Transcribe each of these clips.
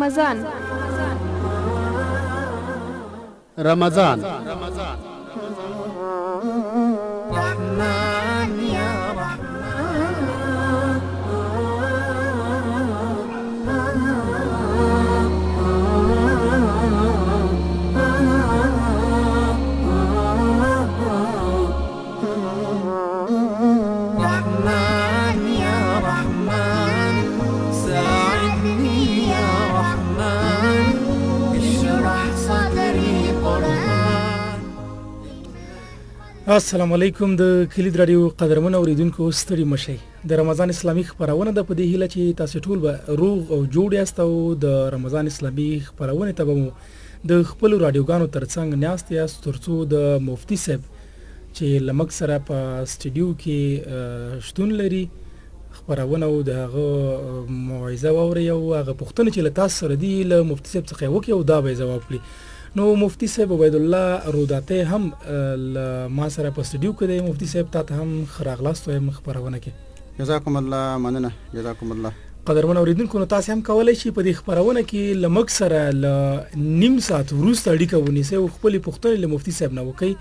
رمضان. رمضان. رحمن يا رحمن. رحمن يا رحمن ساعدني يا رحمن اشرح صدري قرآن. السلام علیکم د کلید رادیو قدرمن اوریدونکو، ستړي مشي. د رمضان اسلامي خبرونه د په دې هیله چې تاسو ټول به روغ او جوړ یاست او د رمضان اسلامي خبرونه ته به مو د خپل رادیوګانو ترڅنګ ناست یاست، ترڅو د مفتی صاحب چې له موږ سره په سټډیو کې شتون لري خبرونه او د هغه موعظه واوري او هغه پوښتنې چې له تاسو سره دي له مفتی صاحب څخه وکړي او دا به ځواب کړي. نو مفتی صاحب عبید الله روداته هم له ما سره په سټډیو کې دی. مفتی صاحب، تا ته هم ښه راغلاست وایم خپرونه کې. جزاکم الله، مننه، جزاکم الله. قدرمن اوریدونکو، نو تاسو هم کولای شئ په دې خپرونه کې له موږ سره له نیم ساعت وروسته اړیکه ونیسئ او خپلې پوښتنې له مفتی صاحب نه وکړئ.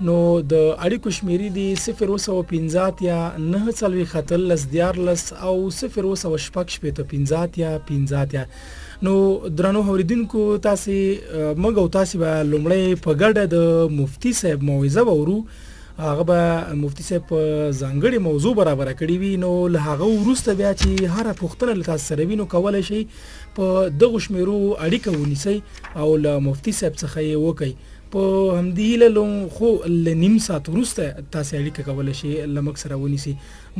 نو د اړیکو شمیرې دي 085 49 18 13 او 0 86 85 85. نو درنو اوریدونکو، تاسو موږ او تاسو به لومړی په ګډه د مفتی صاحب موعظه وورو. هغه به مفتی صاحب په ځانګړې موضوع برابره کړې وي. نو له هغه وروسته بیا چې هره پوښتنه له تاسو سره وي، نو کولی شئ په دغو شمیرو اړیکه ونیسئ او له مفتی صاحب څخه یې وکړئ. په همدې هیله لو خو له نیم ساعت وروسته تاسو اړیکه کولی شئ له موږ سره ونیسئ.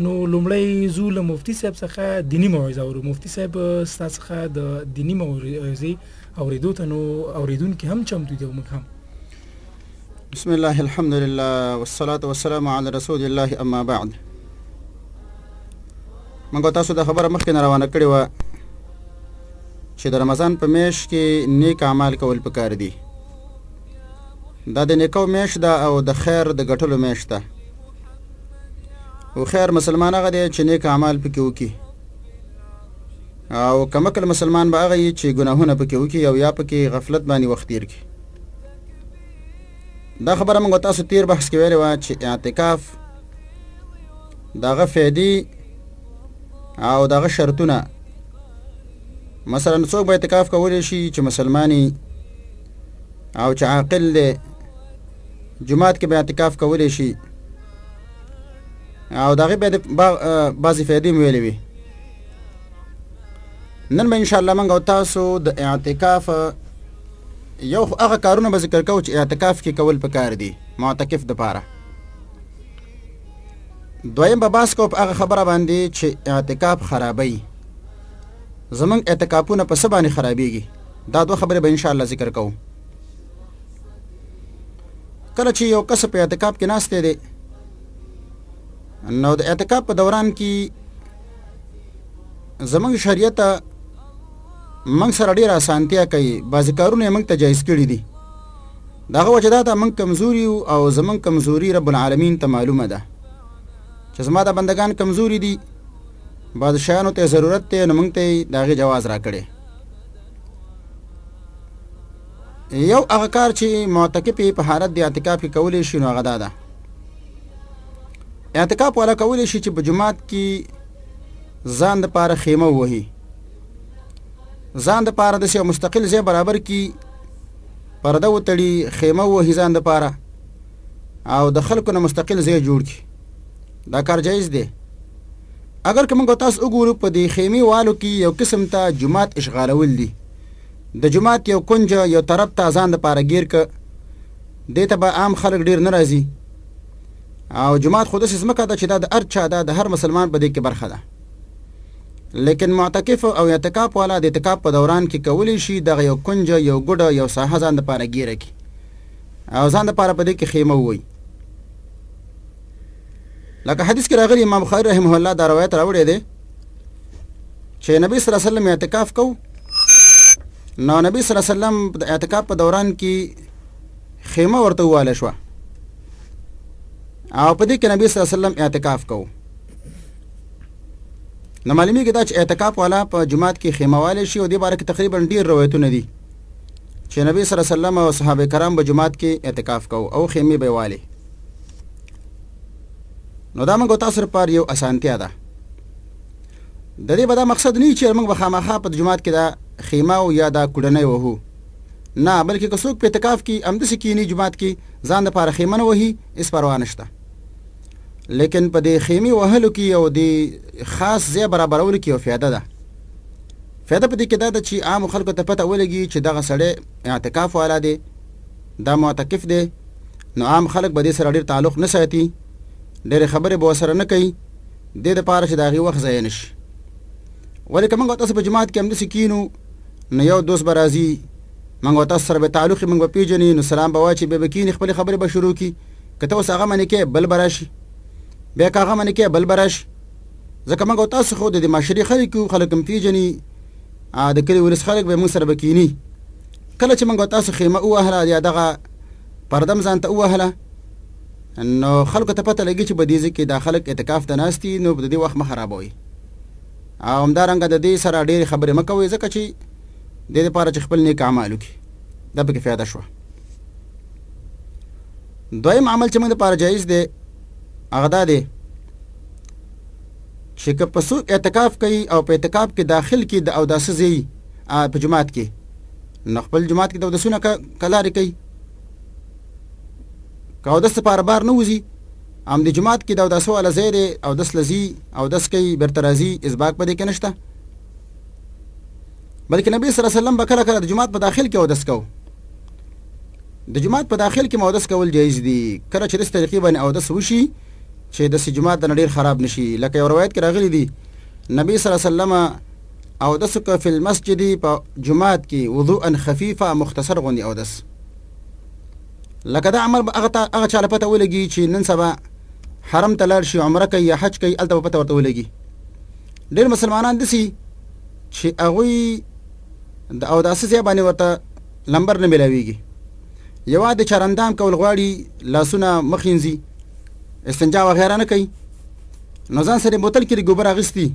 نو لومړی ځو له مفتی صاحب څخه دیني موعظه اورو. مفتی صاحب، ستا څخه د دیني موعظې اورېدو ته نو اورېدونکي هم چمتو دي او موږ هم. بسم الله، الحمد لله، والصلاة والسلام على رسول الله، اما بعد. موږ تاسو د خبره مخکې نه روانه کړې وه چې د رمضان په میاشت کې نیک اعمال کول پکار دي. دا د نیکو میاشت ده او د خیر د ګټلو میاشت ده. او خیر مسلمان هغه دی چې نیک اعمال پکې وکړي، او کمکل مسلمان به هغه وي چې ګناهونه پکې وکړي او یا پکې غفلت باندې وخت تیر کړي. دا خبره موږ تاسو تیر بحث کې ویلې وه چې اعتکاف دغه فیدی او دغه شرطونه، مثلا څوک به اعتکاف کولی شي چې مسلمانی او چې عاقل دی، جماعت کې به اعتکاف کولی شي، او دغه به بعضې فایدې مو ویلې وي. نن به ان شاء الله موږ او تاسو د اعتکاف یو خو هغه کارونه به ذکر کوو چې اعتکاف کې کول پکار دي معتکف دپاره. دویم به بحث کوو په هغه خبره باندې چې اعتکاف خرابوي، زمونږ اعتکافونه په څه باندې خرابیږي. دا دوه خبرې به ان شاء الله ذکر کوو. کله چې یو کس په اعتکاف کې ناست دی، نو د اعتکاف په دوران کې زمونږ شریعت موږ سره ډیره اسانتیا کوي، بعضې کارونه یې موږ ته جایز کړي دي. د هغه وجه دا ده موږ کمزوري یو او زمونږ کمزوري رب العالمین ته معلومه ده چې زما دا بندګان کمزوري دي، بعضې شیانو ته ضرورت دی، نو موږ ته یې د هغې جواز راکړی. یو هغه کار چې معتکف یې په حالت د اعتکاف کې کولی شي، نو هغه دا ده، اعتکاف والا کولی شي چې په جومات کې ځان دپاره خیمه ووهي، ځان دپاره داسې یو مستقل ځای برابر کړي، پرده وتړي، خیمه ووهي ځان دپاره، او د خلکو نه مستقل ځای جوړ کړي. دا کار جایز دی. اگر که موږ تاسو وګورو په دې خیمې والو کې یو قسم ته جومات اشغالول دي، د جومات یو کنج یو طرف ته ځان دپاره ګیر که، دې ته به عام خلک ډیر نه راځي. او جومات خو داسې ځمکه ده چې دا د هر چا ده، د هر مسلمان په دې کې برخه ده. لیکن معتکف او اعتکاف والا د اعتکاف په دوران کې کولی شي دغه یو کنج یو ګډه یو ساحه ځان دپاره ګیره کړي او ځان دپاره په دې کې خیمه ووایي. لکه حدیث کې راغلی، امام بخاري رحمه الله دا روایت راوړی دی چې نبی صلی الله علیه وسلم اعتکاف کو، نو نبی صلی الله علیه وسلم د اعتکاف په دوران کې خیمه ورته وواله شوه او په دې کې نبی صلی الله علیه وسلم اعتکاف کو. نو معلومیږي دا چې اعتکاف والا په جماعت کې خیمه والی شي، او دې باره کې تقریبا ډیر روایتونه دي چې نبی صلی الله علیه وسلم او صحابه کرام به جماعت کې اعتکاف کو او خیمه به والي. نو دا موږ تاسو لپاره یو اسانتیا ده. د دې به دا مقصد نه چې موږ به خامخا په جماعت کې دا خیمه او یا دا کوډنۍ وهو، نه، بلکې که څوک په اعتکاف کې همداسې کینی جماعت کې ځان دپاره خیمه نه وهي، هېڅ پروا نشته. لیکن په دې خیمې وهلو کې او دې خاص ځای برابرولو کې یو فایده ده. فایده په دې کې دا ده چې عامو خلکو ته پته ولګي چې دغه سړی اعتکاف والا دی، دا معتکف دی، نو عام خلک به دې سره ډېر تعلق نه ساتي، ډېرې خبرې به ورسره نه کوي، دې دپاره چې د هغې وخت ضایع نه شي. ولې که موږ تاسو په جومات کې همداسې کینو، نو یو دوست به راځي، موږ تاسو سره به تعلق، موږ به پیژني، نو سلام به واچي، بیا به کیني، خپلې خبرې به شروع کړي. که ته اوس هغه منې کې، بل به راشي، بیا که هغه منې کې، بل به راشي. ځکه موږ تاسو خو د دې معاشرې خلک یو، خلک هم پیژني، د کلي ولس خلک به موږ سره به کیني. کله چې موږ تاسو خیمه ووهله یا دغه پرده هم ځان ته ووهله، نو خلکو ته پته لګي چې په دې ځای کې دا خلک اعتکاف ته ناست دي، نو د دې وخت مه خرابوئ او همدارنګه د دې سره ډېرې خبرې مه کوئ، ځکه چې د دې لپاره چې خپل نیک اعمال وکړي. دا پکې فایده شوه. دویم عمل چې موږ لپاره جایز دی هغه دا دی چې که په څوک اعتکاف کوي او په اعتکاف کې داخل کې د اوداسه ځای په جومات کې، نو خپل جومات کې د اوداسونه کلارې کوي. که اودس لپاره بار نه وځي، هم د جومات کې د اوداسه والا ځای دی، اودس لځي، اودس کوي، بیرته راځي، اسباق په دې کې نشته. بلکې نبی صلی الله علیه وسلم به کله کله د جومات په داخل کې اودس کو. د جومات په داخل کې اودس کول جایز دي، کله چې داسې طریقې باندې اودس وشي چې داسې جومات د ډېر خراب نشي. لکه یو روایت کې راغلي دي، نبی صلی الله علیه وسلم اودس وکړ فی المسجد، په جومات کې، وضوءا خفیفه، مختصر غوندې اودس. لکه دا عمل به هغه ته هغه چا له پته ولګي چې نن سبا حرم ته لاړ شي، عمره کوي یا حج کوي، هلته به پته ورته ولګي. ډېر مسلمانان داسې چې هغوی د اوداسه ځای باندې ورته لمبر نه ملاویږي، یوازې د چارندام کول غواړي، لاسونه مخ وینځي، استنجا وغیره نه کوي، نو ځان سره بوتل کې د ګوبر اخیستي،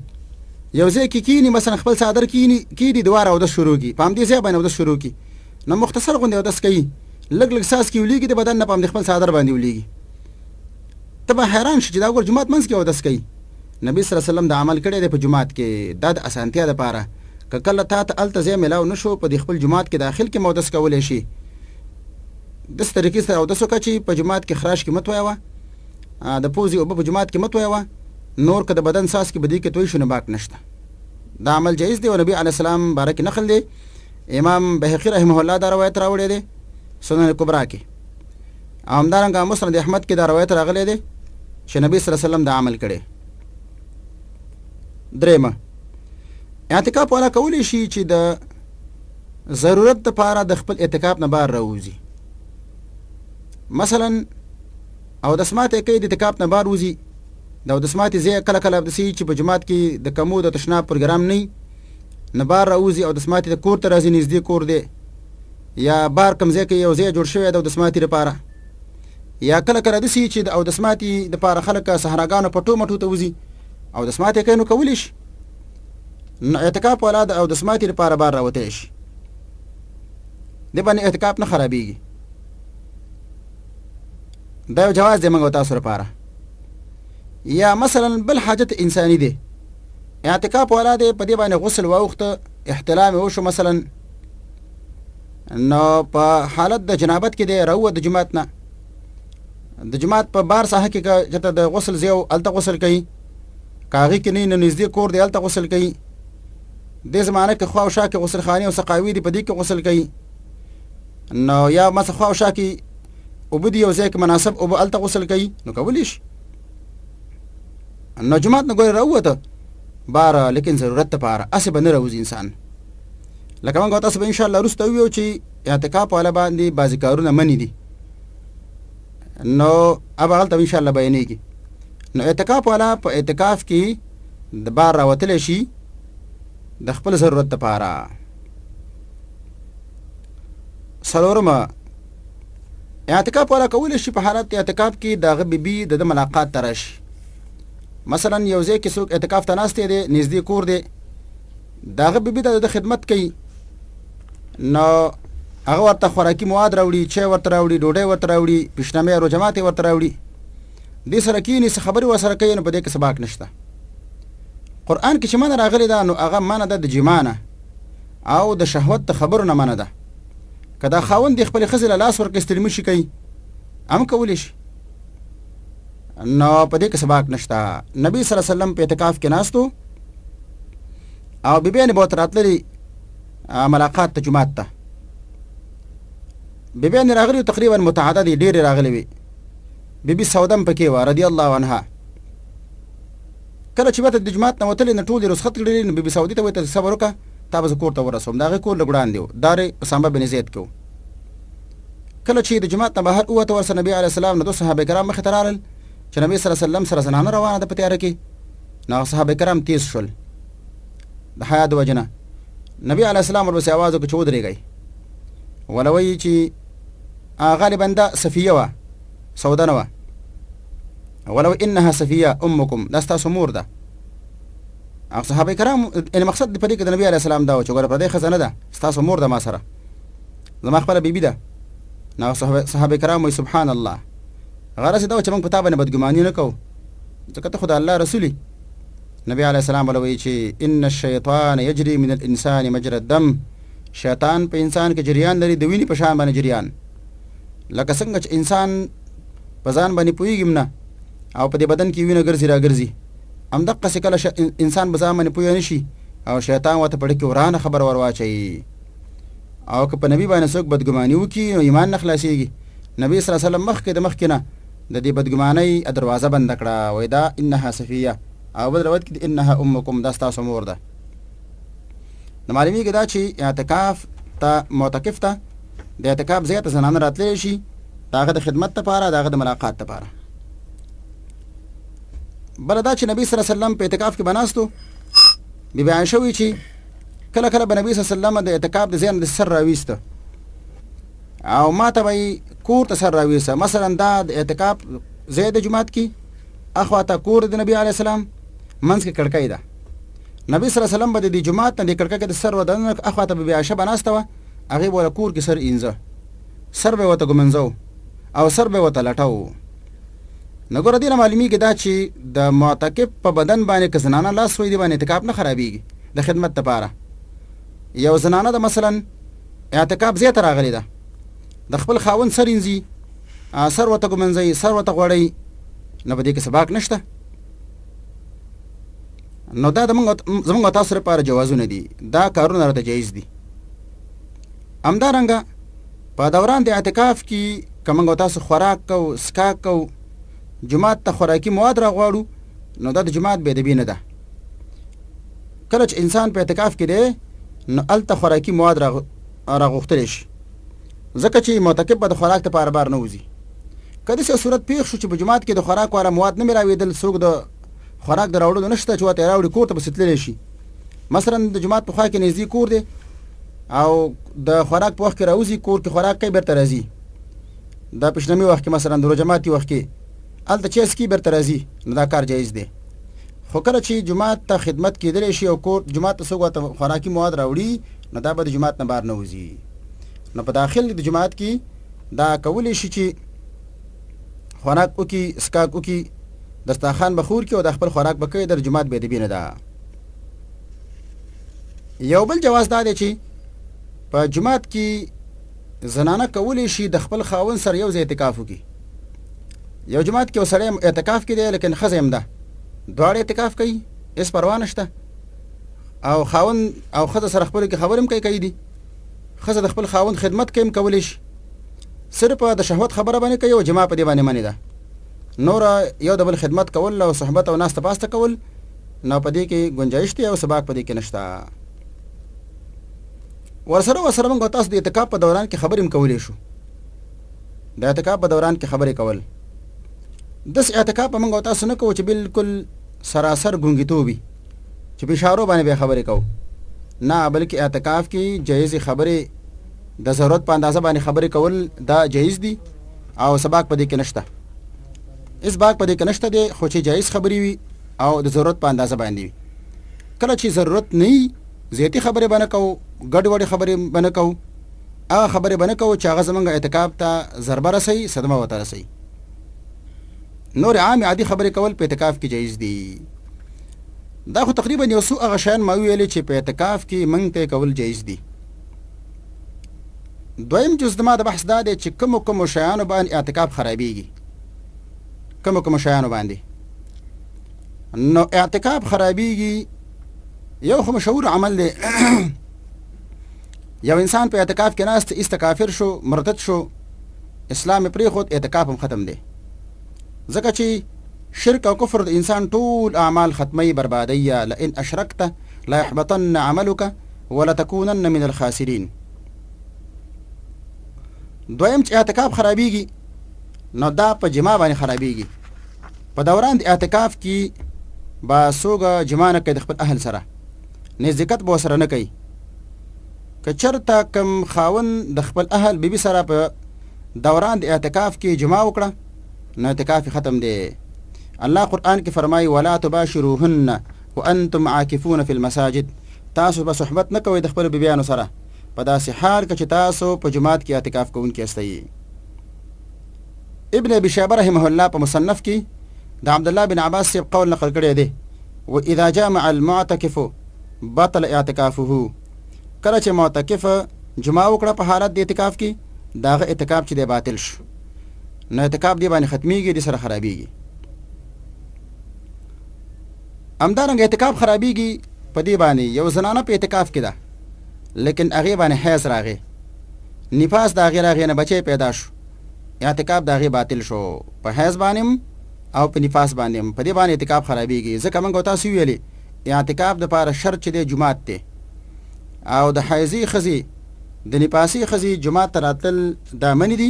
یو ځای کې کینی، مثلا خپل څادر کینی کیدي، دواره اودس شروع کی، په همدې ځای باندې اودس شروع کی، نو مختصر غوندې اودس کوي، لږ لږ څاڅکي ولیږي د بدن نه، په همدې خپل څادر باندې ولیږي. ته به حیران شې چې دا وګوره جومات منځ کې اودس کوي. نبی صلی الله علیه وسلم دا عمل کړی دی په جومات کې، دا د اسانتیا دپاره. که کله تا ته هلته ځای ملاو نه شو، په دې خپل جومات کې داخل کې اودس کولی شي. داسې طریقې سره اودس وکړه چې په جومات کې خراش کې مه تویوه، د پوزې اوبه په جومات کې مه تویوه، نور که د بدن څاڅکي په دې کې توی شو نو باک نشته. دا عمل جایز دی او نبی علیه السلام باره کې نقل دی. امام بهقي رحمه الله دا روایت راوړی دی سنن کبرا کې، او همدارنګه مسند احمد کې دا روایت راغلی دی چې نبی صلی الله علیه وسلم دا عمل کړی. درېیمه، اعتکاف والا کولی شي چې د ضرورت لپاره د خپل اعتکاف نه بهر راووځي. مثلا او د سماعت کوي، د اعتکاف نه بهر وځي، د اودس ماتې ځای کله کله داسې چې په جومات کې د کمو د تشناب پروګرام نه وي، نه بار راوځي او د سماتې د کور ته راځي، نږدې کور دی یا بار کوم ځای کې یو ځای جوړ شوی دی اودس ماتې لپاره. یا کله کله داسې چې د اودس ماتې دپاره خلک صحراګانو پټو مټو ته وځي او د سماتې کوي، نو کولی شي. نو اعتکاف والا د اودس ماتې لپاره بار راوتی شي، دې باندې اعتکاف نه خرابېږي. دا یو جواز دی موږ تاسو لپاره. یا مثلا بل حاجت انساني دی، اعتکاف والا دی په دې باندې غسل واوښته، احتلام یې وشو مثلا، نو په حالت د جنابت کې دی راووت د جومات نه، د جومات په بار ساحه کې که چېرته د غسل ځای و هلته غسل کوي، که هغې کې نه نو نږدې کور دی هلته غسل کوي. دې زمانه کې خوا او شا کې غسلخانې او سقاوي دي، په دې کې غسل کوي. نو یا مثلا خوا او شا کې اوبه دي، یو ځای کې مناسب اوبه، هلته غسل کوي، نو کولی شي. نو جومات نه ګورې راووته بار، لیکن ضرورت لپاره، هسې به نه راوځي انسان. لکه موږ تاسو به انشاءالله وروسته ووایو چې اعتکاف والا باندې بعضې کارونه منې دي، نو هغه هلته ان شاء الله بیانېږي. نو اعتکاف والا په اعتکاف کې د بار راوتلی شي د خپل ضرورت لپاره. څلورمه، اعتکاف والا کولی شي په حالت اعتکاف کې د هغه بیبي د ده ملاقات ته راشي. مثلا یو ځای کې څوک اعتکاف ته ناست دی، نږدې کور دی، د هغه بیبي ته د خدمت کوي، نو هغه ورته خوراکي مواد راوړي، چای ورته راوړي، ډوډۍ ورته راوړي، پیشنامې او جماعت ورته راوړي، دې سره کینی، څه خبرې ورسره کوي، نو په دې کې څه باک نشته. قرآن کې چې منع راغلې ده نو هغه منع ده د جما نه او د شهوت د خبرو نه منع ده. که دا خاوند د خپلې ښځې له لاس ورکړي، ستړي مشي کوي، هم کولی شي، نو په دې کې څه باک نشته. نبی صلی الله علیه وسلم په اعتکاف کې ناستو او بیبیانې به ورته راتللې ملاقات ته جومات ته. بیبیانې راغلي تقریبا متعددې ډېرې راغلې وې. بیبي سوده هم پکې وه رضی الله عنها. کله چې بیرته د جومات نه وتلې نو ټول یې رخصت کړلې، نو بیبي سودې ته وایي ته صبر وکړه، تا به زه کور ته ورسوم. د هغې کور لږ وړاندې و، دار اسامه بن زید کې و. کله چې د جومات نه بهر ووته ورسره نبي علیه السلام، نو دوه صحابه کرام مخې ته راغلل چې نبي صلی الله علیه وسلم سره زنانه روانه ده په تیاره کې. نو هغه صحابه کرام تیز شول د حیا د وجې نه. نبي علیه السلام ورپسې اواز وکړ چې ودرېږئ. وله وایي چې غالبا دا صفیه وه، سوده نه وه. ولو انها صفیه امکم، دا ستاسو مور ده. هغه صحابه کرام یعنی مقصد په دې کې د نبی علیه السلام دا و چې ګوره پردۍ ښځه نه ده، ستاسو مور ده، ما سره زما خپله بیبي ده. نو صحابه کرام وایي سبحان الله، غرض دا و چې موږ په تا باندې بدګماني نه کوو، ځکه ته خو د الله رسول یې. نبی علیه السلام ورته وایي چې ان الشیطان یجري من الانسان مجرى الدم، شیطان په انسان کې جریان لري د وینې په شان باندې جریان، لکه څنګه چې انسان په ځان باندې پوهېږي نه او په دې بدن کې وینه ګرځي راګرځي، همدقسې کله انسان په ځان باندې پوه نه شي او شیطان ورته په ډکې ورانه خبره ور واچوي. او که په نبی باندې څوک بدګماني وکړي نو ایمان نه خلاصېږي. نبی صلی الله علیه وسلم مخکې د مخکې نه د دې بدګمانۍ دروازه بنده کړه، وایي دا انها صفیه، او بل روایت کې انها امکم، دا ستاسو مور ده. نو معلومیږي دا چې اعتکاف ته معتکف ته د اعتکاف ځای ته زنانه راتللی شي د هغه د خدمت لپاره، د هغه د ملاقات لپاره. بله دا چې نبی صلی الله علیه وسلم په اعتکاف کې به ناست و. بي بي عایشه وایي چې کله کله به نبی صلی الله علیه وسلم د اعتکاف د ځای نه د سر راویسته او ما ته به یې کور ته سر راویسته. مثلا دا د اعتکاف ځای د جومات کې اخوا ته کور د نبی علیه السلام، منځ کې کړکۍ ده. نبی صلی الله علیه وسلم به د دې جومات نه د کړکۍ کې د سر ودننه اخوا ته به بي عایشه به ناسته وه، هغې به له کور کې سر اینځه، سر به یې ورته ګومنځو او سر به یې ورته لټاو. نو ګوره دې نه معلومیږي دا چې د معتکف په بدن باندې که زنانه لاس وهي دې باندې اعتکاف نه خرابیږي د خدمت لپاره. یو زنانه ده مثلا اعتکاف ځای ته راغلې ده، د خپل خاوند سر اینځي، سر ورته ګومنځوي، سر ورته غوړوي، نو په دې کې څه باک نشته. نو دا د موږ زموږ تاسو لپاره جوازونه دي، دا کارونه راته جایز دي. همدارنګه په دوران د اعتکاف کې که موږ تاسو خوراک کوو، څښاک کوو، جومات ته خوراکي مواد راغواړو، نو دا د جومات بې ادبي نه ده. کله چې انسان په اعتکاف کې دی نو هلته خوراکي مواد راغوښتلی شي، ځکه چې معتکف به د خوراک لپاره بار نه وځي. که داسې یو صورت پېښ شو چې په جومات کې د خوراک والا مواد نه ملاوېدل، څوک د خوراک د راوړلو نشته چې ورته یې راوړي، کور ته پسې تللی شي. مثلا د جومات په خوا کې نږدې کور دی او د خوراک په وخت کې راوځي، کور کې خوراک کوي، بیرته راځي. د پښنمي وخت کې مثلا د روژه ماتي وخت کې هلته چای څکي، بیرته راځي، نو دا کار جایز دی. خو کله چې جومات ته خدمت کېدلی شي او کور جومات ته څوک ورته خوراکي مواد راوړي، نو دا به د جومات نه بار نه وځي. نو په داخل د جومات کې دا کولی شي چې خوراک وکړي، څښاک وکړي، دسترخوان به خور کړي او د خپل خوراک به کوي، د جومات بې ادبي نه ده. یو بل جواز دا دی چې په جومات کې زنانه کولی شي د خپل خاوند سره یو ځای اعتکاف وکړي. یو جومات کې یو سړی اعتکاف کې دی لیکن ښځه هم ده، دواړه اعتکاف کوي، هېڅ پروا نشته، او خاوند او ښځه سره خپلو کې خبرې هم کوي کوي دي. ښځه د خپل خاوند خدمت کوي هم کولی شي، صرف د شهوت خبره باندې کوي او جما په دې باندې منې ده. نور یو د بل خدمت کول او صحبت او ناسته پاسته کول، نو په دې کې ګنجایش دی او سباق په دې کې نشته. ورسره ورسره موږ تاسو د اعتکاف په دوران کې خبرې هم کولی شو. د اعتکاف په دوران کې خبرې کول، داسې اعتکاف به موږ تاسو نه کوو چې بالکل سراسر ګونګیتوب وي چې په اشارو باندې به خبرې کوو، نه، بلکې اعتکاف کې جایزې خبرې د ضرورت په اندازه باندې خبرې کول دا جایز دي او سباق په دې کې نشته، هېڅ باک په دې کې نشته دی، خو چې جایز خبرې وي او د ضرورت په اندازه باندې وي. کله چې ضرورت نه وي زیاتې خبرې به نه کوو، ګډې وډې خبرې به نه کوو، هغه خبرې به نه کوو چې هغه زمونږ اعتکاف ته ضربه رسوي، صدمه ورته رسوي. نور عام عادي خبرې کول په اعتکاف کې جایز دي. دا خو تقریبا یو څو هغه شیان ما وویلې چې په اعتکاف کې موږ ته کول جایز دي. دویم جز زما د بحث دا دی چې کومو کومو شیانو باندې اعتکاف خرابیږي، کومو کومو شیانو باندې نو اعتکاف خرابیږي. یو خو مشهور عمل دی، یو انسان په اعتکاف کې ناست ایسته کافر شو، مرتد شو، اسلام یې پرېښود، اعتکاف هم ختم دی، ځکه چې شرک او کفر د انسان ټول اعمال ختموي، بربادوي. لئن اشرکت ليحبطن عملک ولتکونن من الخاسرین. دویم چې اعتکاف خرابیږي نو دا په جما باندې خرابیږي. په دوران د اعتکاف کې با څوک جما نه کوي د خپل اهل سره، نزدېکت به سره نه کوي. که چرته کم خاون د خپل اهل بیبي سره په دوران د اعتکاف کې جما وکړه نو اعتکاف ختم دی. الله قرآن کې فرمایي ولا تباشروهن وانتم عاکفون فی المساجد، تاسو به صحبت نه کوئ د خپلو بیبیانو سره په داسې حال کې چې تاسو په جومات کې اعتکاف کوونکي یاستئ. ابن ابي شیبه رحمه الله په مصنف کې د عبد الله بن عباس صاحب قول نقل کړی دی، و اذا جامع المعتکف بطل اعتکافه، کله چې معتکف جماع وکړه په حالت د اعتکاف کې داغه اعتکاف چې دی باطل شو، نو اعتکاف دی باندې ختميږي، د سره خرابيږي. همدارنګه اعتکاف خرابيږي په دې باندې یو زنانه په اعتکاف کې ده لیکن هغې باندې حیض راغی، نفاس د هغې راغی، نه بچی پیدا شو، اعتکاف د هغې باطل شو، په حیض باندې او په نفاس باندې هم په دې باندې اعتکاف خرابېږي. ځکه موږ تاسو ویلې اعتکاف دپاره شرط چې دی جومات دی، او د حیضې ښځې د نفاسې ښځې جومات ته راتلل دا منې دي.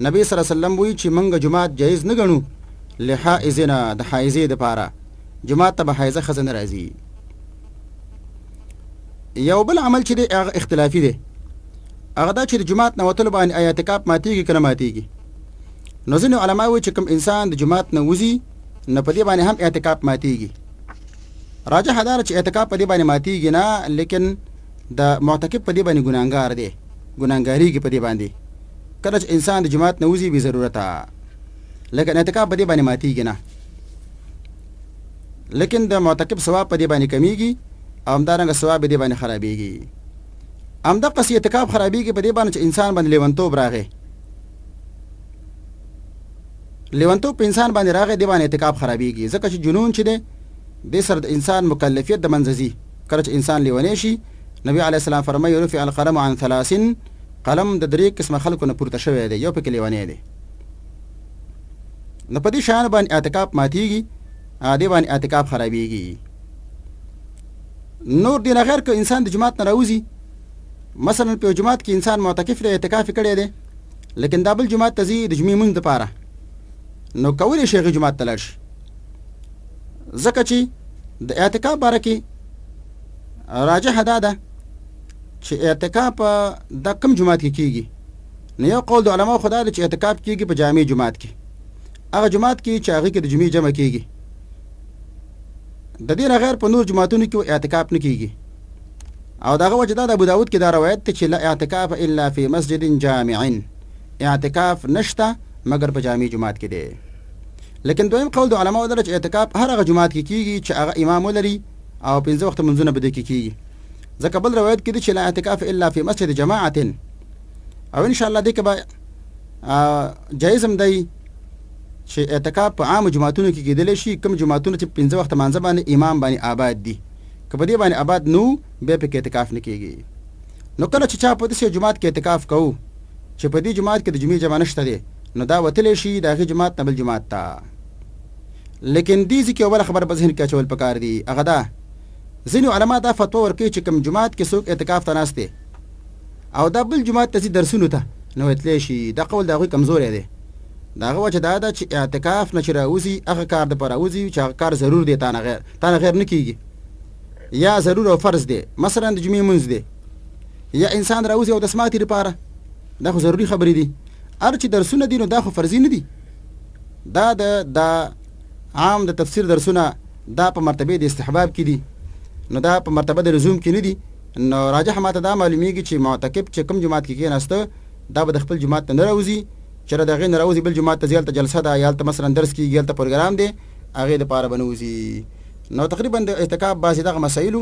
نبی صلی الله علیه وسلم وایي چې موږ جومات جایز نه ګڼو لحائزنا، د حایضې دپاره جومات ته به حایضه ښځه نه راځي. یو بل عمل چې دی هغه اختلافي دی، هغه دا چې د جومات نه وتلو باندې آیا اعتکاف ماتیږي که نه ماتیږي. نو ځینې علما وایي چې کوم انسان د جومات نه وځي نو په دې باندې هم اعتکاف ماتیږي. راجح دا ده چې اعتکاف په دې باندې ماتیږي نه، لیکن د معتکف په دې باندې ګناهګار دی، ګناهګاریږي په دې باندې کله چې انسان د جومات نه وځي بې ضرورته، لیکن اعتکاف په دې باندې ماتیږي نه، لیکن د معتکف ثواب په دې باندې کمیږي او همدارنګه ثواب په دې باندې خرابیږي. همدقسې اعتکاف خرابیږي په دې باندې چې انسان باندې لیونتوب راغی، لیونتوب په انسان باندې راغی، دې باندې اعتکاف خرابیږي، ځکه چې جنون چې دی دې سره د انسان مکلفیت د منځه ځي. کله چې انسان لیونی شي، نبی علیه السلام فرمایي رفع القلم عن ثلاث، قلم د درې قسمه خلکو نه پورته شوی دی، یو پکې لیونی دی. نو په دې شیانو باندې اعتکاف ماتیږي، دې باندې اعتکاف خرابیږي. نور دې نه غیر که انسان د جومات نه راوځي، مثلا په یو جومات کې انسان معتکف دی، اعتکاف یې کړی دی، لیکن دا بل جومات ته ځي د جمعې مونځ دپاره، نو کولی شي هغې جومات ته لاړ شي، ځکه چې د اعتکاف باره کې راجحه دا ده چې اعتکاف دا کم جومات کې کیږي. نو یو قول د علماو خو دا دی چې اعتکاف کیږي په جامع جومات کې، هغه جومات کې چې هغې کې د جمعې جمع کیږي. د دې نه غیر په نور جوماتونو کې اعتکاف نه کیږي. او دغه وجه دا د ابو داود کې دا روایت دی چې لا اعتکاف الا فی مسجد جامع، اعتکاف نشته مګر په جامع جومات کې دی. لیکن دویم قول د علماو دا چې اعتکاف هر هغه جومات کې کیږي چې هغه امام ولري او پنځه وخته منځونه په دې کې کیږي، ځکه بل روایت کې دی چې لا اعتکاف الا فی مسجد جماعت. او ان شاء الله دې کې به جایز هم دی چې اعتکاف په عامو جوماتونو کې کېدلی شي، کوم جوماتونه چې پنځه وخته مانځه باندې امام باندې آباد دي، که په دې باندې آباد نو بیا پکې اعتکاف نه کېږي. نو کله چې چا په داسې جومات کې اعتکاف کوو چې په دې جومات کې د جمعې جمع نشته دی، نو دا وتلی شي د هغې جومات نه بل جومات ته. لیکن دې ځای کې یوه بله خبره په ذهن کې اچول پکار دي، هغه دا ځینې علما دا فتوا ورکوي چې کوم جومات کې څوک اعتکاف ته ناست دی او دا بل جومات ته ځي درسونو ته، نو تللی شي. دا قول د هغوی کمزوری دی. د هغه وجه دا ده چې اعتکاف نه چې راوځي هغه کار دپاره راوځي چې هغه کار ضرور دی، تا نه غیر نه کېږي، یا ضرور او فرض دی، مثلا د جمعې مونځ دی، یا انسان راوځي او د سماتي لپاره، دا خو ضروري خبرې دي. هر چې درسونه دي نو دا خو فرضي نه دي، دا د دا عام د تفسیر درسونه، دا په مرتبه د استحباب کې دي نو دا په مرتبه د لزوم کې نه دي نو راجح ماته دا معلومیږي چې معتکف چې کوم جماعت کې کېناسته دا به د خپل جماعت نه راوځي چېرې د هغې نه راوځي بل جومات ته ځي هلته جلسه ده یا هلته مثلا درس کېږي هلته پروګرام دی هغې دپاره به نه وځي نو تقریبا د اعتکاف بعضې دغه مسایل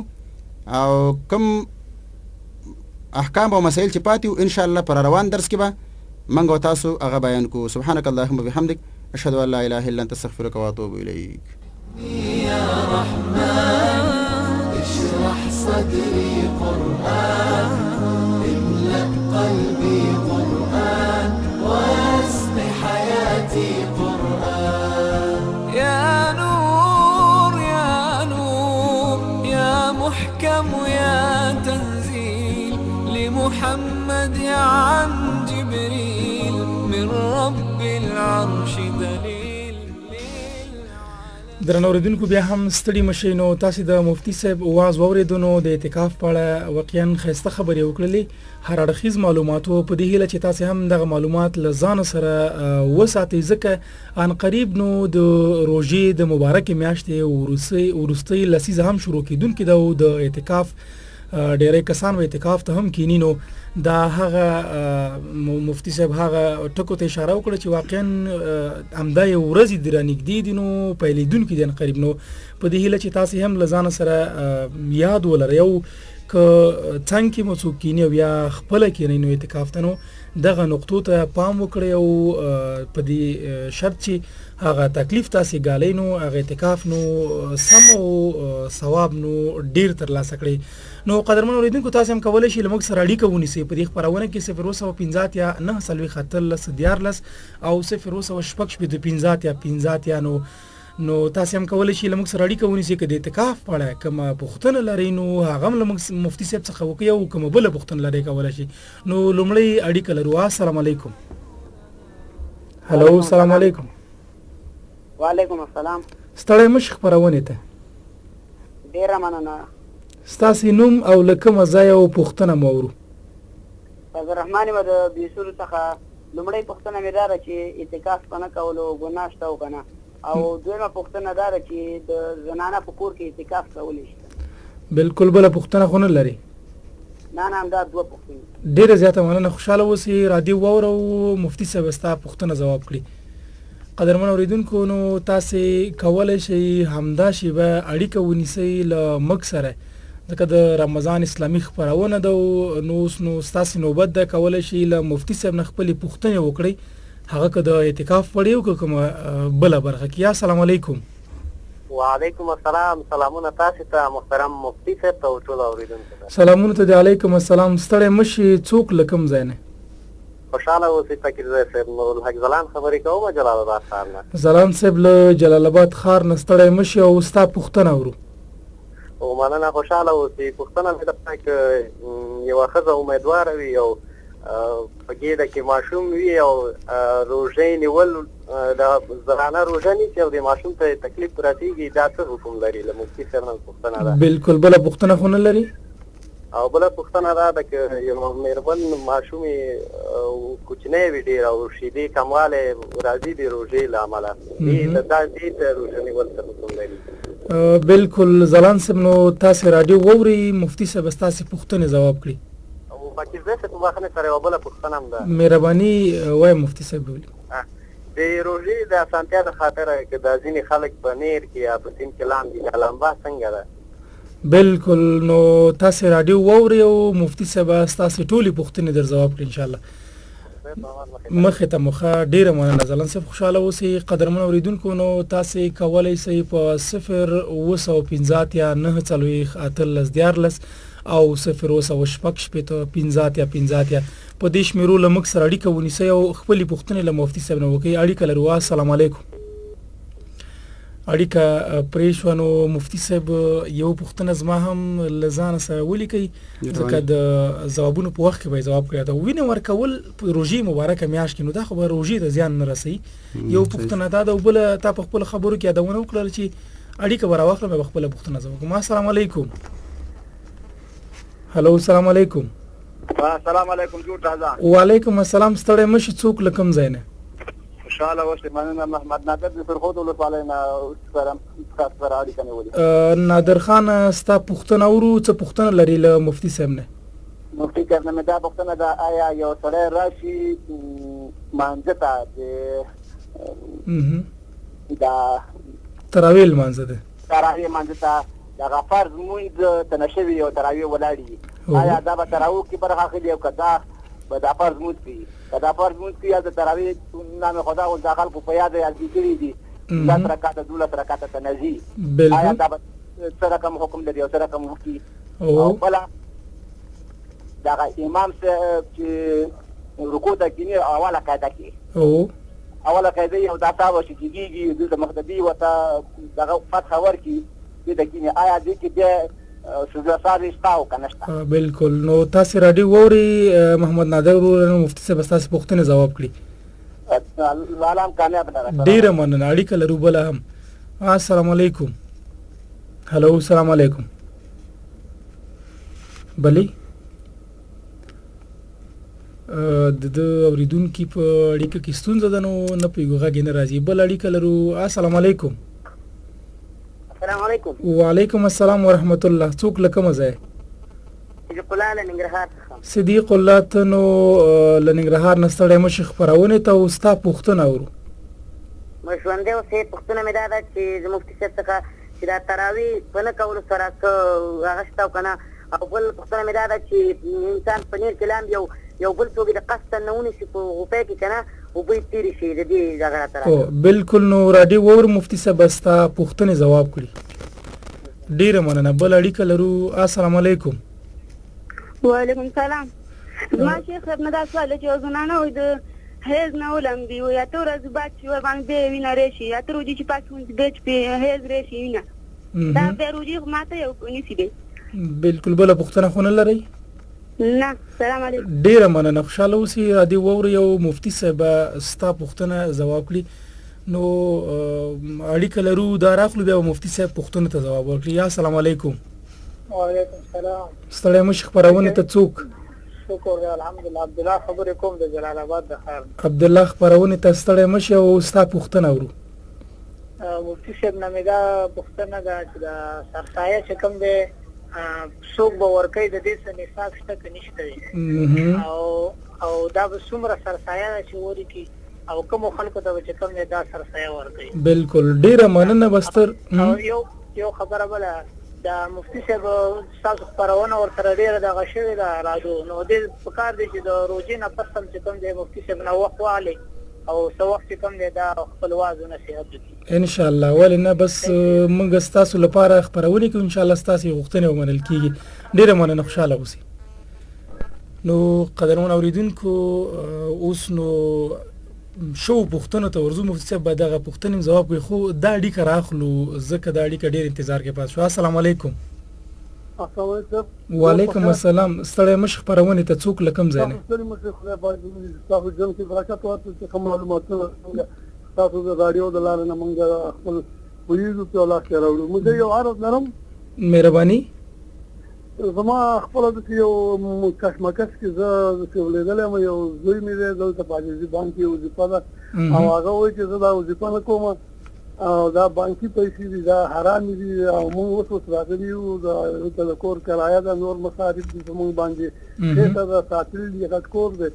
او کوم احکام او مسایل چې پاتې وو ان شاء الله پر روان درس کې به منګ او تاسو هغه بیان کو. سبحانك اللهم وبحمدك اشهد ان لا اله الا انت استغفرك واتوب اليك. يا رحمن اشرح صدري قرآن املأ قلبي قرآن واسق حياتي قرآن يا نور يا نور يا محكم يا تنزيل لمحمد عن جبريل من رب العرش دليل. درنو اوریدونکو بیا هم ستړي مشئ. نو تاسو د مفتي صاحب اواز واورېدو نو د اعتکاف په اړه واقعا ښایسته خبرې وکړلې، هر اړخیز معلومات وو. په دې هیله چې تاسو هم دغه معلومات له ځانه سره وساتئ، ځکه ان قریب نو د روژې د مبارکې میاشتې وروستۍ لسیزه هم شروع کېدونکې ده او د اعتکاف ډیری کسان به اعتکاف ته هم کینی. نو دا هغه مفتی صاحب هغه ټکو ته اشاره وکړه چې واقعا همدا یو ورځې دی رانږدې دي نو پیلېدونکي دي قریب. نو په دې هیله چې تاسو هم له ځانه سره یاد ولرئ او که څنګ کې مو څوک کینی او یا خپله کینی نو اعتکاف ته نو دغه نقطو ته پام وکړئ او په دې شرط چې هغه تکلیف تاسو ګالئ نو هغه اعتکاف نو سم او ثواب نو ډیر تر لاسه کړئ. نو قدرمن اوریدونکو تاسو هم کولای شئ له موږ سره اړیکه ونیسئ په دې خپرونه کې 015 9 18 او 0 85 85. نو تاسو هم کولای شئ له موږ سره اړیکه ونیسئ که د اعتکاف په اړه کومه پوښتنه لرئ نو هغه هم له موږ مفتي صاحب څخه وکړئ او کومه بله پوښتنه لرئ کولای شئ. نو لومړی اړیکه لرو. السلام علیکم. هلو السلام علیکم. وعلیکم السلام. ستړی مش خپرونې ته. ډیره مننه. ستاسې نوم او له کومه ځایه او پوښتنه مو اورو؟ فضل الرحمن یم د بیسور څخه. لومړۍ پوښتنه مې دا ده چې اعتکاف په نه کولو ګناه شته او که نه؟ او دویمه پوښتنه دا ده چې د زنانه په کور کې اعتکاف کولی شي؟ بالکل بله پوښتنه خو نه لري؟ نه نه، همدا دوه پوښتنې. ډیره زیاته مننه، خوشاله اوسئ. رادیو واوره او مفتي صاحب ستا پوښتنه ځواب کړي. قدرمن اوریدونکو نو تاسو کولای شئ همدا شیبه اړیکه ونیسئ له موږ سره، ځکه د رمضان اسلامي خپرونه ده نو اوس نو ستاسو نوبت ده، کولای شئ له مفتي صاحب نه خپلې پوښتنې وکړئ، هغه که د اعتکاف په اړه او که کومه بله برخه کې. السلام علیکم. وعلیکم السلام، سلامونه تاسو ته محترم مفتي صاحب ته او ټولو اوریدونکو ته. سلامونه ته دی. علیکم السلام. ستړی مه شې، څوک له کوم ځای نه؟ خوشحاله اوسئ فقیرزی صاحب، نورالحق ځلاند خبرې کوم جلال اباد ښار نه. ځلاند صاحب له جلال اباد ښار نه، ستړی مه شې او ستا پوښتنه اورو. او مننه، خوشحاله اوسئ. پوښتنه مې دا ده که یوه ښځه امیدواره وي او په ګېډه کې ماشوم وي او روژه یې نیول، د زنانه روژه نیسي او د ماشوم ته یې تکلیف رسېږي، دا څه حکم لري؟ له مفتي صاحب نه پوښتنه ده. بالکل، بله پوښتنه خو نه لري؟ او بله پوښتنه دا ده که یو مېرمن ماشوم یې کوچنی وي ډېر او شیدې کموالی راځي د روژې له امله، دا دې ته روژه نیول څه حکم لري؟ بالکل ځلاند صاحب، نو تاسې راډیو واورئ، مفتي صاحب ستاسې پوښتنې ځواب کړي. او فقیرزی صاحب په بخښنې سره یوه بله پوښتنه هم ده. مهرباني وایه مفتي صاحب. بولي د روژې د اسانتیا د خاطره که دا ځینې خلک په نیر کې یا په سیند کې لامبي، دا لامبا څنګه ده؟ بالکل، نو تاسې راډیو واورئ او مفتي صاحب ستاسې ټولې پوښتنې در ځواب کړي ان شاء الله. مخې ته مو ښه، ډېره مننه ځلاند صاحب، خوشحاله اوسئ. قدرمن اورېدونکو نو تاسې کولی شئ په 0 785 9 18 13 او 0 786 85 85 په دې شمېرو له موږ سره اړیکه ونیسئ او خپلې پوښتنې له مفتي صاحب نه وکړئ. اړیکه لرو. السلام علیکم. اړیکه پرې شوه. نو مفتي صاحب یو پوښتنه زما هم له ځانه سره ولیکئ، ځکه د ځوابونو په وخت کې به یې ځواب کړی. دا وینه ورکول په روژې مبارکه میاشت کې، نو دا خو به روژې ته زیان نه رسوي؟ یو پوښتنه دا ده، او بله تا په خپلو خبرو کې یادونه وکړل چې اړیکه به راواخلم، به خپله پوښتنه ځواب کوم. السلام علیکم. هلو السلام علیکم. السلام علیکم، جوړ تازه. وعلیکم السلام. ستړی مه شې، څوک له کوم ځای نه؟ خوشحاله اوسې مننه. محمد نادر د سرخود ولسوالۍ نه سره ستاسو سره اړیکه نیولې. نادر خان، ستا پوښتنه اورو، څه پوښتنه لرې له مفتي صاحب نه؟ مفتي صاحب نه مې دا پوښتنه ده، آیا یو سړی راشي مانځه ته د دا تراویح لمانځه ده، تراویح لمانځه ته دغه فرض لمونځ ته نه شوي او تراویح ولاړ وي، آیا دا به تراویح کې برخه اخلي او که دا به دا فرض لمونځ کوي؟ که دا فرض لمونځ کوي، هلته تراویح نام خدا اوس دا خلکو په یاد یاد کړي دي، 10 رکعته 12 رکعته ته نه ځي، آیا دا به څه رقم حکم لري او څه رقم وکړي؟ او بله دغه امام چې رکوع ته کینی اوله قاعده کې اوله قاعده یو دا تاوه چې کیږي، دلته مقتدي ورته دغه فتحه ورکړي، دې ته کینی، آیا دې کې بیا سجده سهوې شته او که نشته؟ بالکل. نو تاسو راډیو واورئ محمد نادر ورور، نو مفتي صاحب ستاسو پوښتنې ځواب کړي. الله هم کامیاب لره. ډیره مننه. اړیکه لرو بله هم. السلام علیکم. هلو، السلام علیکم. بلی د د اوریدونکو په اړیکه کې ستونزه ده، نو نه پوهیږو، غږ یې نه راځي. بل اړیکه لرو. السلام علیکم. السلام علیکم. وعلیکم السلام ورحمت الله. څوک له کومه ځایه؟ صدیق الله له ننګرهار څخه. صدیق الله، ته نو له ننګرهار نه ستړی مه شې خپرونې ته، او ستا پوښتنه اورو. ژوندی اوسې. پوښتنه مې دا ده چې د مفتي صاحب څخه چې دا تراویح په نه کولو سره څه هغه شته او که نه؟ او بل پوښتنه مې دا ده چې انسان په نیر کې لامبي او یو بل څوک یې د قصدا نه ونیسي په غوپۍ کې که نه اوبه یې تېرې شي، د دې دغه راته راکړه. بالکل. نو راډیو واوره، مفتي صاحب به ستا پوښتنې ځواب کړي. ډیره مننه. بل اړیکه لرو. السلام علیکم. وعلیکم سلام. زما شیخ صاحب نه دا سوال چې یو زنانه وایي د حیض نه ولمبي وایي اته ورځې بعد چې ورباندې بیا وینه راشي، اته روژې چې پاتې ونیسي بیا چې پرې حیض راشي وینه دا بیا روژې خو ماته یو نیسي دی. بالکل. بله پوښتنه خو نه لرئ؟ نه. سلام علیکم. ډیره مننه، خوشاله اوسې. را دې واورئ او مفتي صاحب ستا پوښتنه ځواب کړي. نو اړیکه لرو، دا راخلو، بیا مفتي صاحب پوښتنه ته ځواب ورکړي. یا السلام علیکم. وعلیکم السلام. ستړی مه شې خپرونې ته. څوک؟ شکر دی الحمدلله، عبدالله خبرې کوم د جلال آباد د ښار. عبدالله، خپرونې ته ستړی مه شې او ستا پوښتنه اورو. مفتي صاحب نه مې دا پوښتنه ده چې دا سرسایه چې کوم دی څوک به ورکوي، د دې څه نصاب شته که نشته دی، او دا به څومره سرسایه ده چې ورکړي او کومو خلکو ته به چې کوم دی دا سرسایه ورکوي؟ بالکل، ډیره مننه. بستر او یو خبره بله، د مفتي صاحب ستاسو خپرونه ورسره ډېره دغه شوې ده رادو، نو دې پکار دی چې د روژې نه پس هم چې کوم دی مفتي صاحب نه وخت واخلي او څه وخت چې کوم دی دا خپل وعظ او نصیحت وکړي. ان شاء الله، ولې نه، بس موږ ستاسو لپاره خپرونې کوو، ان شاء الله ستاسو غوښتنې ومنل کیږي. ډیره مننه، خوشاله اوسئ. نو قدرمن اوریدونکو، اوس نو شو پوښتنو ته ورځو. مفتي صاحب به دغه پوښتنې ځواب کوي، خو دا اړیکه راخلو ځکه دا اړیکه ډیر انتظار کې پاتې شو. السلام علیکم. السلام علیکم. وعلیکم السلام. ستړی مه شې خپرونې ته. څوک له کوم ځای نه؟ ستړي مه شئ، خدای پاک دې ستاسو ژوند کې برکت ورکړي چې ښه معلوماتونه ستاسو د راډیو د لارې نه مونږ خپل پوهېږو چې الله کې راوړو. موږ یو عرض لرم. مهرباني. زما خپله داسې یو کشمکش کې زه داسې ولیدلی یم، یو زوی مې دی دلته په عزیزي بانک کې وظیفه ده او هغه وایي چې زه دا وظیفه نه کوم او دا بانکي پیسې دي، دا حرامې دي او موږ اوس اوس راغلي یو، دلته د کور کرایه ده، نور مصارف دي په موږ باندې، خېټه ده، ساتل دي، غټ کور دی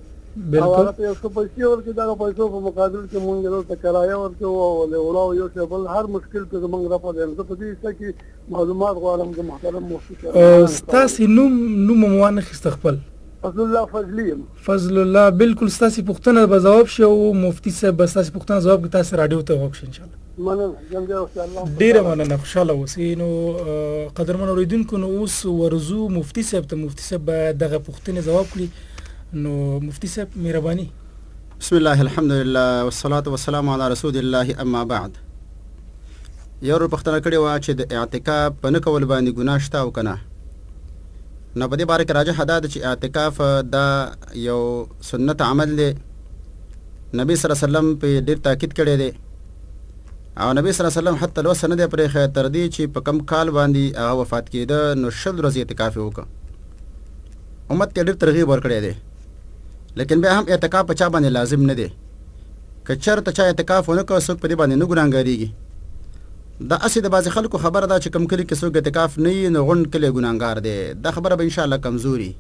او هغه ته یو څه پیسې ورکړي، دغه پیسو په مقابل کې موږ دلته کرایه ورکوو او له وړاو یو شی بل هر مشکل ته زموږ رفع دی. زه په دې حصه کې معلومات غواړم د محترم مفتي صاحب. ستاسې نوم نوم مو وانخیست خپل؟ فضل الله فضلي یم. فضل الله، بالکل، ستاسې پوښتنه به ځواب شي او مفتي صاحب به ستاسې پوښتنه ځواب کړي. تاسې راډیو ته غوږ شئ ان شاء الله. مننه، ژوندی اوسئ، الله مو ډیره مننه، خوشاله اوسئ. نو قدرمن اوریدونکو، نو اوس ورځو مفتي صاحب ته، مفتي صاحب به دغه پوښتنې ځواب کړي. نو مفتي صاحب مهرباني. بسم الله الحمد لله والصلاة والسلام علی رسول الله اما بعد. یو ورور پوښتنه کړې وه چې د اعتکاف په نه کولو باندې ګناه شته او که نه؟ نو په دې باره کې راجح دا ده چې اعتکاف دا یو سنت عمل دی، نبی صلی الله علیه وسلم په ډیر تاکید کړی دی او نبی صلی الله علیه وسلم حتی لوسه نه دی پرېښی تر دې چې په کم کال باندې هغه وفات کېده نو 20 ورځې اعتکاف یې وکړ. امت ته ډیر ترغیب ورکړی دی، لیکن بیا هم اعتکاف په چا باندې لازم نه دی. که چرته چا اعتکاف ونه کړ څوک په دې باندې نه ګناهګاریږي. دا هسې د بعضې خلکو خبره ده چې کوم کلي کې څوک اعتکاف نه وي نو غونډ کلی ګناهګار دی. دا خبره به ان شاء الله کمزوري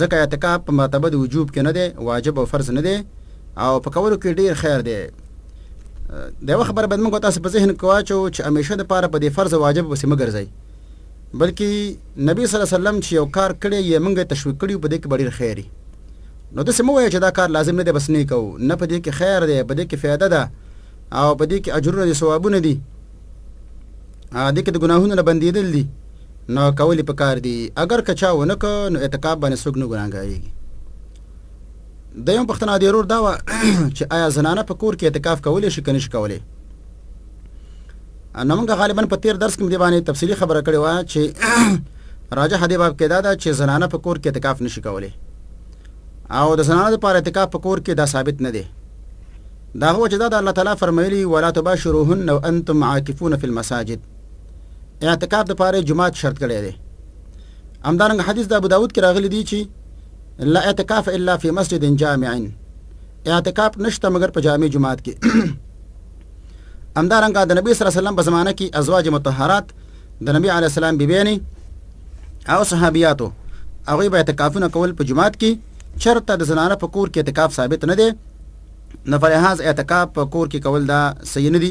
ځکه اعتکاف په مرتبه د وجوب کې نه دی، واجب او فرض نه دی او په کولو کې ډیر خیر دی. د یوه خبره باید موږ تاسو په ذهن کې واچو چې همیشه دپاره په دې فرض او واجب پسې مه ګرځئ، بلکې نبی صلی الله علیه وسلم چې یو کار کړی یې موږ تشویق کړي په دې کې به ډیر خیر وي. نو داسې مه وایه چې دا کار لازم نه دی بس نه یې کوو، نه، په دې کې خیر دی، په دې کې فایده ده او په دې کې اجرونه دي، ثوابونه دي، دې کې د ګناهونو نه بندېدل دي، نو کول یې پکار دي. اګر که چا ونه که نو اعتکاف باندې څوک نه ګناهګارېږي. دویمه پوښتنه د ورور دا وه چې آیا زنانه په کور کې اعتکاف کولی شي که نه شي کولی؟ نو موږ غالبا په تیر درس کې دې باندې تفصیلي خبره کړې وه چې راجح دې باب کې دا ده چې زنانه په کور کې اعتکاف نشي کولی او د زنانه لپاره اعتکاف په کور کې دا ثابت نه دی. دا هو چې دا د الله تعالی فرمایلی ولا تباشروهن وانتم عاکفون فی المساجد، اعتکاف د پاره جماعت شرط کړی دی. همدارنګه حدیث د ابو داود کې راغلی دی چې لا اعتکاف الا فی مسجد جامع، اعتکاف نشته مګر په جامع جماعت کې. همدارنګه د نبی صلی الله علیه وسلم په زمانه کې ازواج مطهرات د نبی علی السلام بیبیانې او صحابیاتو هغوی به اعتکافونه کول په جماعت کې. چرته د زنانه په کور کې اعتکاف ثابت نه دی، نو فلهذا اعتکاف په کور کې کول دا صحیح نه دی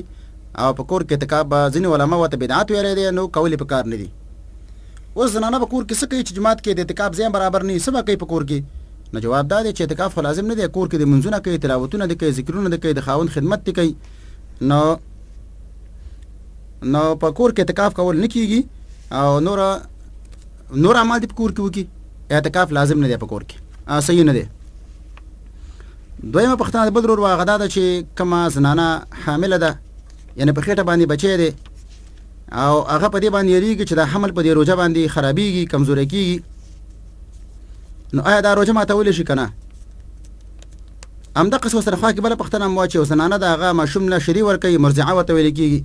او په کور کې اعتکاف به ځینې علما ورته بدعت ویلی دی، نو کول یې په کار نه دي. اوس زنانه په کور کې څه کوي چې جومات کې د اعتکاف ځای برابر نه وي، څه به کوي په کور کې؟ نو جواب دا دی چې اعتکاف خو لازم نه دی، کور کې د منځونه کوي، تلاوتونه دې کوي، ذکرونه دې کوي، د خاوند خدمت دې کوي، نو نو په کور کې اعتکاف کول نه کیږي او نور نور اعمال دې په کور کې وکړي، اعتکاف لازم نه دی په کور کې، صحیح نه دی. دویمه پوښتنه د بل ورور هغه دا ده چې کومه زنانه حامله ده، یعنې په خېټه باندې بچی دی او هغه په دې باندې یریږي چې دا حمل په دې روژه باندې خرابیږي، کمزوری کیږي، نو آیا دا روژه ماتولی شي که نه؟ همدقسې ورسره خوا کې بله پوښتنه هم وه چې زنانه د هغه ماشوم له شیدې ورکوي، مرضعه ورته ویل کیږي،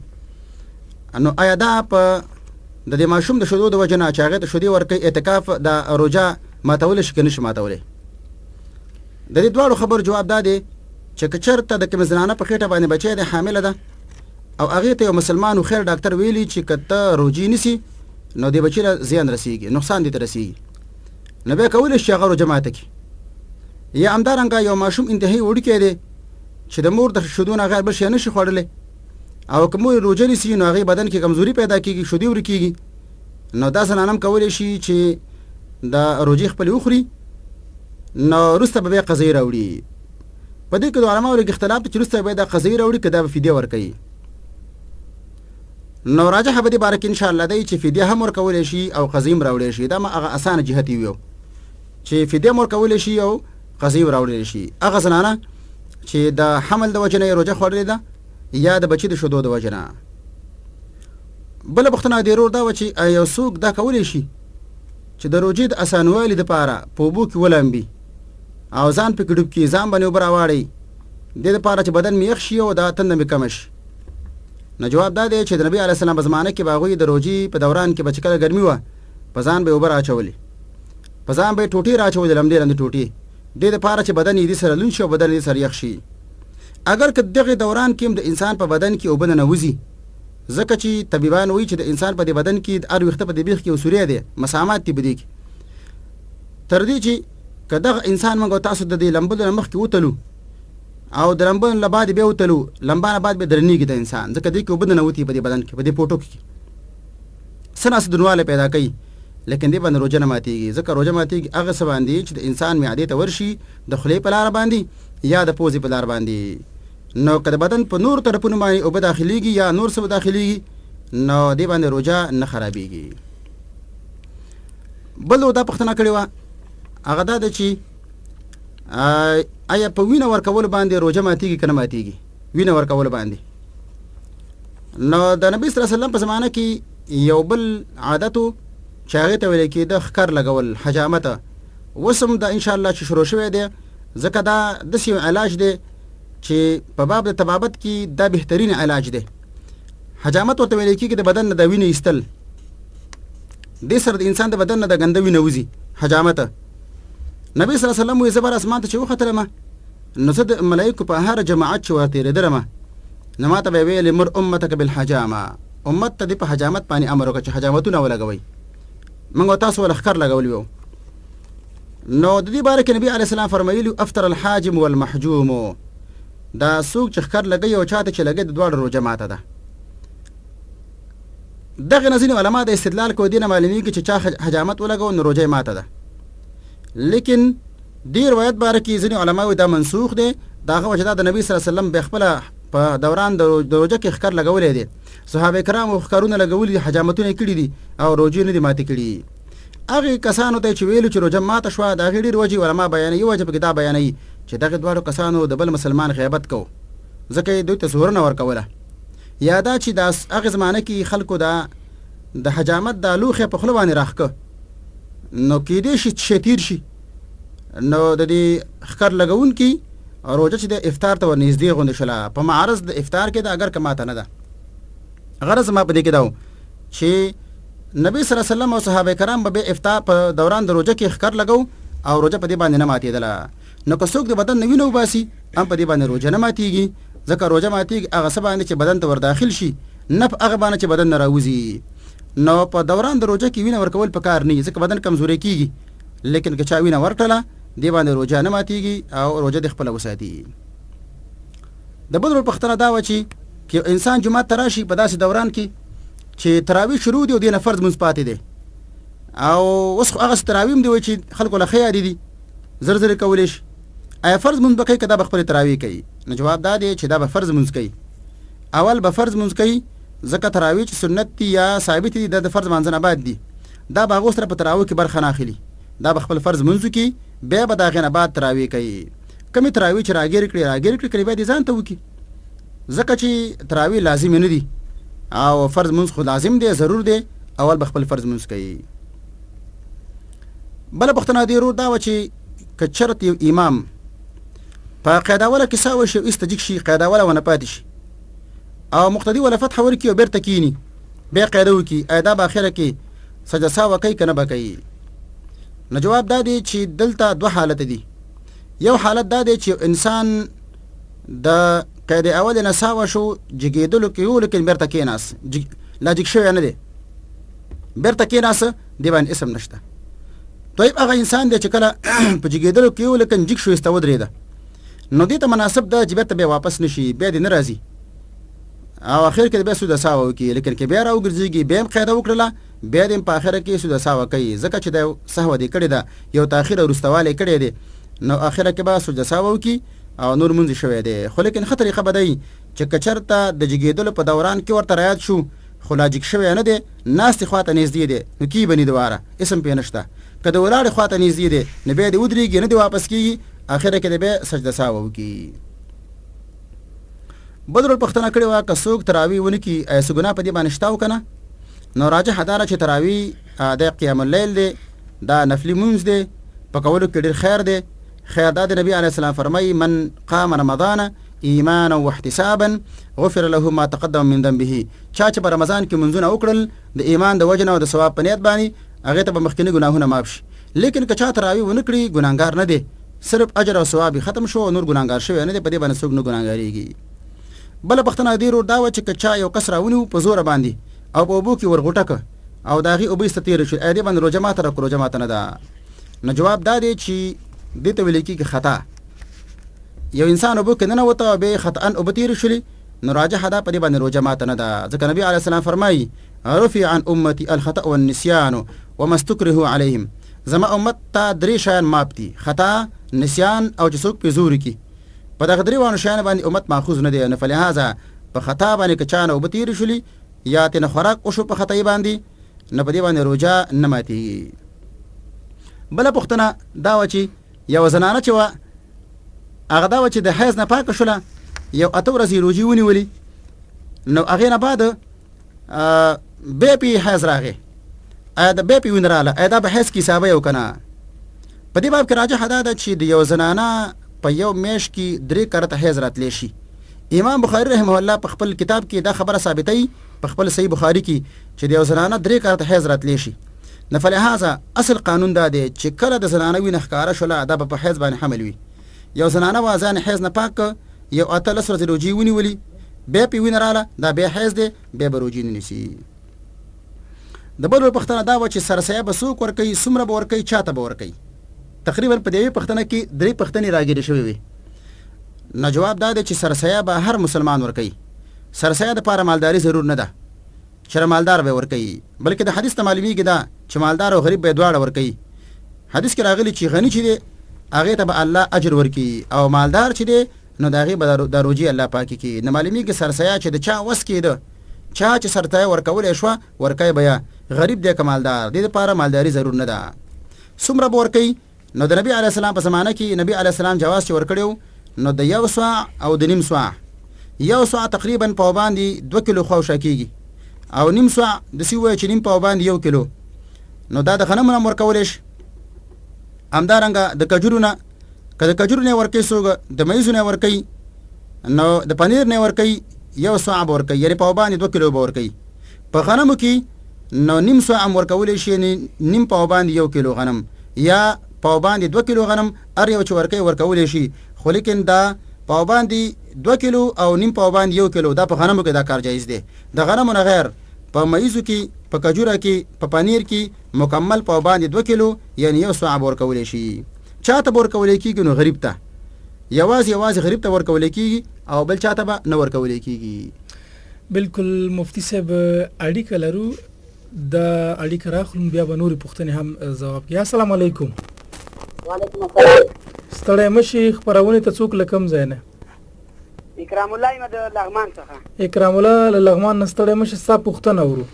نو آیا دا په د دې ماشوم د شیدو د وجې نه چې هغې ته شیدې ورکوي اعتکاف د روژه ماتولی شي که نه شي ماتولی؟ د دې دواړو خبرو جواب دا دی چې که چېرته د کومې زنانه په خېټه باندې بچی دی، حامله ده او هغې ته یو مسلمان هوښیار ډاکټر ویلي چې که ته روژې نیسي نو دې بچي له زیان رسیږي، نقصان دې ته رسیږي، نو بیا کولی شي چې هغه روژه ماته کړي. یا همدارنګه یو ماشوم انتهایي وړوکی دی چې د مور د شیدو نه غیر بل شی نه شي خوړلی او که مور یې روژه نیسي نو هغې بدن کې کمزوري پیدا کیږي، شیدې ورکیږي، نو دا زنانه هم کولی شي چې د روژې خپلې وخوري، نو وروسته به بیا قضیې راوړي. په دې کې د علماو لږ اختلاف دی چې وروسته به دا قضیې راوړي که دا به فدیه ورکوي. نو راجح به دې باره کې انشاءالله دی چې فدیه هم ورکولی شي او قضیې هم راوړی شي. دا ما هغه اسانه جهت یې ویو چې فدیه هم ورکولی شي او قضیې هم راوړلی شي. هغه زنانه چې د حمل د وجې نه یې روژه خوړلې ده یا د بچي د شودو د وجې نه. بله پوښتنه د ورور دا وه چې یو څوک دا کولی شي چې د روژې د اسانوالي دپاره په اوبو کې ولامبي او ځان پکې ډوب کړي، ځان باندې اوبه راواړوي، دې دپاره چې بدن مې یخ شي او دا تنده مې کمه شي. نو جواب دا دی چې د نبي علیه السلام په زمانه کې به هغوی د روژې په دوران کې به چې کله ګرمي وه په ځان به یې اوبه رااچولې، په ځان به یې ټوټې رااچولې، لمدې لمدې ټوټې، دې دپاره چې بدن یې دې سره لوند شي او بدن یې دې سره یخ شي. اګر که دغې دوران کې هم د انسان په بدن کې اوبه ننوځي، ځکه چې طبیبان وایي چې د انسان په دې بدن کې د هر ویښته په دې بیخ کې یو سوری دی، مسامات دي په دې کې، تر دې چې که دغه انسان موږ او تاسو د دې لمبلو نه مخکې وتلو او د لمبلو نه بعد بیا وتلو، لمبا نه بعد به درنیږي د انسان، ځکه دې کې اوبه ننوتي په دې بدن کې، په دې پوټو کې څه ناڅه درنوالی پیدا کوي، لیکن دې باندې روژه نه ماتیږي، ځکه روژه ماتیږي هغه څه باندې چې د انسان معدې ته ورشي د خولې په لاره باندې یا د پوزې په لار باندې. نو که د بدن په نورو طرفونو باندې اوبه داخليږي یا نور څه داخليږي نو دې باندې روژه نه خرابیږي. بل دا پوښتنه کړې وه هغه دا ده چې آیا په وینه ورکولو باندې روژه ماتیږي که نه ماتیږي؟ وینه ورکولو باندې نو د نبی صلی الله علیه وسلم په زمانه کې یو بل عادت چې هغې ته ویل کېده ښکر لګول، حجامت. اوس هم دا انشاءالله چې شروع شوی دی، ځکه دا داسې یو علاج دی چې په باب د طبابت کې دا بهترین علاج دی. حجامت ورته ویل کېږي د بدن نه د وینې ایستل، دې سره د انسان د بدن نه د ګنده وینه وځي، حجامت. نبی صلی الله علیه وسلم وایي زه بر اسمان ته چې وختلم نو زه د ملایکو په هر جماعت چې ورتېرېدلم نو ماته به یې ویلې مر امتک بالحجامه امت ته دې په حجامت باندې امر وکړه چې حجامتونه ولګوئ موږ تاسو ول ښکر لګولي وو نو د دې باره کې نبی علیه السلام فرمایلي افطر الحاجم والمحجوم دا څوک چې ښکر لګوي او چاته چې لګوي د دواړو روژه ماته ده دغه نه ځینې علما د استدلال کوي دې نه معلومیږي چې چا حجامت ولګو نو روژه یې ماته ده لیکن دې روایت باره کې ځینې علما وایي دا منسوخ دی د هغه وجه دا د نبی صلی الله علیه وسلم به خپله په دوران د روژه کې ښکر لګولی دی صحابه کرامو ښکرونه لګولي دي حجامتونه یې کړي دي او روژې نه دي ماتې کړي هغې کسانو ته چې ویلو چې روژه ماته شوه د هغې ډېرې وجې علما بیانوي یوه وجه پکې دا بیانوي چې دغې دواړو کسانو د بل مسلمان غیبت کو ځکه یې دوی ته زورنه ورکوله یا دا چې د هغې زمانه کې خلکو دا د حجامت دا لوښی په خوله باندې راښکه نو کیدای شي چې تیر شي نو د دې ښکر لګونکي روژه چې د افطار ته ورنږدې غوندې شوله په معرض د افطار کې ده اګر که ماته نه ده غرض ما په دې کې دا چې نبی صلی الله علیه وسلم او صحابه کرام به افطار په دوران د روژه کې ښکر لګو او روژه په دې باندې نه ماتېدله نو که څوک د بدن نه وینه وباسي هم په دې باندې روژه نه ماتېږي ځکه روژه ماتېږي هغه څه باندې چې بدن ته ورداخل شي نه په هغه باندې چې بدن نه راوځي نو په دوران د روژه کې وینه ورکول پکار نه ځکه بدن کمزوری کیږي لیکن که چا وینه ورکړله دې باندې روژه نه ماتیږي او روژه دې خپله وساتي د بل ورور پوښتنه دا وه چې که یو انسان جومات ته راشي په داسې دوران کې چې تراویح شروع دي او دې نه فرض مونځ پاتې دی او اوس خو هغسې تراویح هم دی وایي چې خلکو له ښه یادې دي زر زر یې کولی شي آیا فرض مونځ به کوي که دا به خپلې تراویح کوي نو جواب دا دی چې دا به فرض مونځ کوي اول به فرض مونځ کوي ځکه تراویح چې سنت دي یا ثابت دي دا د فرض مانځه نه بعد دي دا به هغو سره په تراویح کې برخه نه اخلي دا به خپل فرض مونځ وکړي بیا به د هغې نه بعد تراویح کوي کومې تراویح چې راګیر کړي راګیر کړي کړي بیا دې ځان ته وکړي ځکه چې تراویح لازم نه دي او فرض مونځ خو لازم دی ضرور دی اول به خپل فرض مونځ کوي بله پوښتنه دی ورور دا وه چې که چرته یو امام په قاعده اوله کې سا وشي او ایسته جګ شي قاعده اوله ونه پاتې شي او مقتدي ولا فتح ورکړي او بیرته کینی بیا قاعده وکړي ایا دا به اخره کې سجده سهوه کوي که نه به کوي نو جواب دا دی چې دلته دوه حالت دي یو حالت دا دی چې انسان د قید اول نه ساوه شو جګېدلو کې یو لیکن بیرته کېناست لا جګ شوی نه دی بیرته کېناست دی باندې اسم نشته طيب هغه انسان دی چې کله په جګېدلو کې یو لیکن جګ شو ایسته ودرېده نو دې ته مناسب ده چې بیرته بیا واپس نشي بیا دې نه راځي او اخر کې بیا سوده ساوه وکړي لیکن که بیا راوګرځېږي بیا هم قاعده وکړله بیا دې هم په اخره کې سوده ساوه کوي ځکه چې دا سهوه دې کړې ده یو تاخیر او وروستهوالی کړی دی نو اخره کې به سجده سهوه وکړي او نور مونځ شوی دی خو لیکن ښه طریقه به دی چې که چېرته د جګېدلو په دوران کې ورته رایاد شو خو لا جګ شوی نه دی ناستې خوا ته نږدې دی نو کیږي به نی دواره اسم پې نشته که د ولاړې خوا ته نږدې دی نو بیا دې ودرېږي نه دې واپس کېږي اخره کې دې بیا سجده سهوه وکړي بل ورور پوښتنه کړې وه که څوک تراوی ونه کړي ایا څه ګناه په دې باندې شته او که نه نو راجح دا ده چې تراوی د قیام اللیل دی دا نفلي مونځ دی په کولو کې ډېر خیر دی خیر دا دی نبی علیه السلام فرمایي من قام رمضان ایمانا واحتسابا غفر له ما تقدم من ذنبه چا چې په رمضان کې منځونه وکړل د ایمان د وجنه او د ثواب په نیت باندې هغه ته به مخکني ګناهونه معاف شي لیکن که چا تراوی ونه کړي ګناهګار نه دی صرف اجر او ثواب یې ختم شو او نور ګناهګار شوی نه دی په دې باندې څوک نه ګناهګاریږي بله پوښتنه د دې ورور دا وه چې که چا یو کس راونیو په زوره باندې او په اوبو کې ورغوټه که او د هغې اوبه ایسته تېرې شوې ایا دې باندې روژه ماته ده که روژه ماته نه ده نو جواب دا دی چې دې ته ویل کېږي خطا یو انسان اوبو کې ننوته او بیا یې خطا اوبه تېرې شولې نو راجحه ده په دې باندې روژه ماته نه ده ځکه نبی علیه السلام فرمایي رفع عن امتي الخطأ والنسيان وما استکرهوا عليهم زما امت ته درې شیان معاف دي خطا نسیان او چې څوک پې زور وکړي په دغه درې واړو شیانو باندې امت ماخوذ نه دی نو فلهذا په خطا باندې که چا نه اوبه تېرې شولې یا ترې نه خوراک وشو په خطایي باندې نو په دې باندې روژه نه ماتېږي بله پوښتنه دا وه چې یوه زنانه چې وه هغه دا وه چې د حیض نه پاکه شوله یو اته ورځې روژې ونیولې نو هغې نه بعد بیا پې حیض راغی آیا د بیا پې وینه راغله آیا دا به حیض کې حسابوي او که نه په دې باب کې راجحه دا ده چې د یو زنانه په یو میاشت کې درې کرته حیض راتلی شي امام بخاری رحمه الله په خپل کتاب کې دا خبره ثابتوي په خپل صحیح بخاری کې چې د یو زنانه درې کرته حیض راتلی شي نو فلهذا اصل قانون دا دی چې کله د زنانه وینه ښکاره شوله دا به په حیض باندې حمل وي. یو زنانه وه ځان حیض نه پاک که یو 18 ورځې روژې ونیولي بیا پې وینه راله دا بیا حیض دی بیا به روژې نه نیسي. د بل ورور پوښتنه دا وه چې سرسایه به څوک ورکوي، څومره به ورکوي، چاته به ورکوي؟ تقریبا په دې یوې پوښتنه کې درې پوښتنې راګیرې شوې وې. نو جواب دا دی چې سرسایه به هر مسلمان ورکوي. سرسایه د پاره مالداري ضرور نه ده چې مالدار به ورکوي، بلکې د حدیث نه معلومیږي دا چې مالدار او غریب به دواړه ورکوي. حدیث کې راغلي چې غني چې دی هغې ته به الله اجر ورکړي او مالدار چې دی نو د هغې به د روجې الله پاکې کړي. نو معلومیږي سرسایه چې د چا وس کېده، چا چې سرسایه ورکولی شوه ورکوي به یې، غریب دی که مالدار، دې لپاره مالداري ضرور نه ده. څومره به ورکوي؟ نو د نبي علیه السلام په زمانه کې نبي علیه السلام جواز چې ورکړی و نو د یو صاع او د نیم صاع، یو صاع تقریبا پاو باندې 2 کیلو خواوشا کېږي او نیم صاع داسې ووایه چې نیم پاو باندې یو کیلو، نو دا د غنمو نه هم ورکولی شي. همدارنګه د کجورو نه، که د کجورو نه ورکوي څوک، د میزو نه ورکوي، نو د پنیر نه ورکوي، یو صاع به ورکوي، یعنې پاو باندې 2 کیلو به ورکوي. په غنمو کې نو نیم صاع هم ورکولی شي، یعنې نیم پاو باندې یو کیلو غنم یا پاو باندې 2 کیلو غنم، هر یو چې ورکوي ورکولی شي، خو لیکن دا پاو باندې 2 کیلو او نیم پاو باندې یو کیلو دا په غنمو کې دا کار جایز دی. د غنمو نه غیر په میزو کې، په کجوره کې، په پنیر کې مکمل پاو باندې 2 کیلو یعنې یو صاع به ورکولی شي. چاته به ورکول کیږي؟ نو غریب ته، یوازې یوازې غریب ته ورکول کیږي او بل چاته به نه ورکول کیږي. بالکل مفتی صاحب اړیکه لرو، دا اړیکه راخلم بیا به نورې پوښتنې هم ځواب کړي. السلام علیکم. وعلیکم السلام. ستړی مشي، خپرونې ته څوک له کوم ځای نه؟ اکرام الله یم د لغمان څخه. اکرام الله له لغمان نه، ستړی مشي، ستا پوښتنه اورو.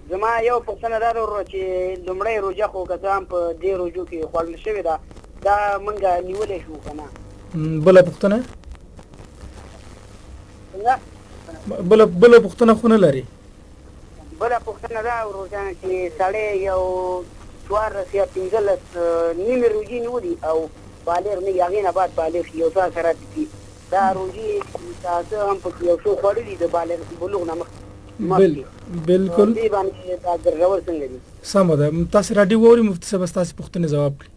زما یو پوښتنه دا ده وروره چې لومړی روژه خو که څه هم په دې روژو کې خوړل شوې ده، دا مونږ نیولی شو که نه؟ بله پوښتنه؟ څنګه؟ بله پوښتنه خو نه لري. بله پوښتنه دا ورور جانه چې سړی یو 14 یا 15 نیمې روژې نیولي او بالغ نه وي، هغې نه بعد بالغ شي، یو څه اثرات پکې دا روژې څه هم پکې یو څو خوړلي د بالغ بلوغ نه مخکې بالکل دې باندې دا ګرځول څنګه دي؟ سمه ده، تاسو راډیو واوري مفتي صاحب ستاسو پوښتنې ځواب کړي.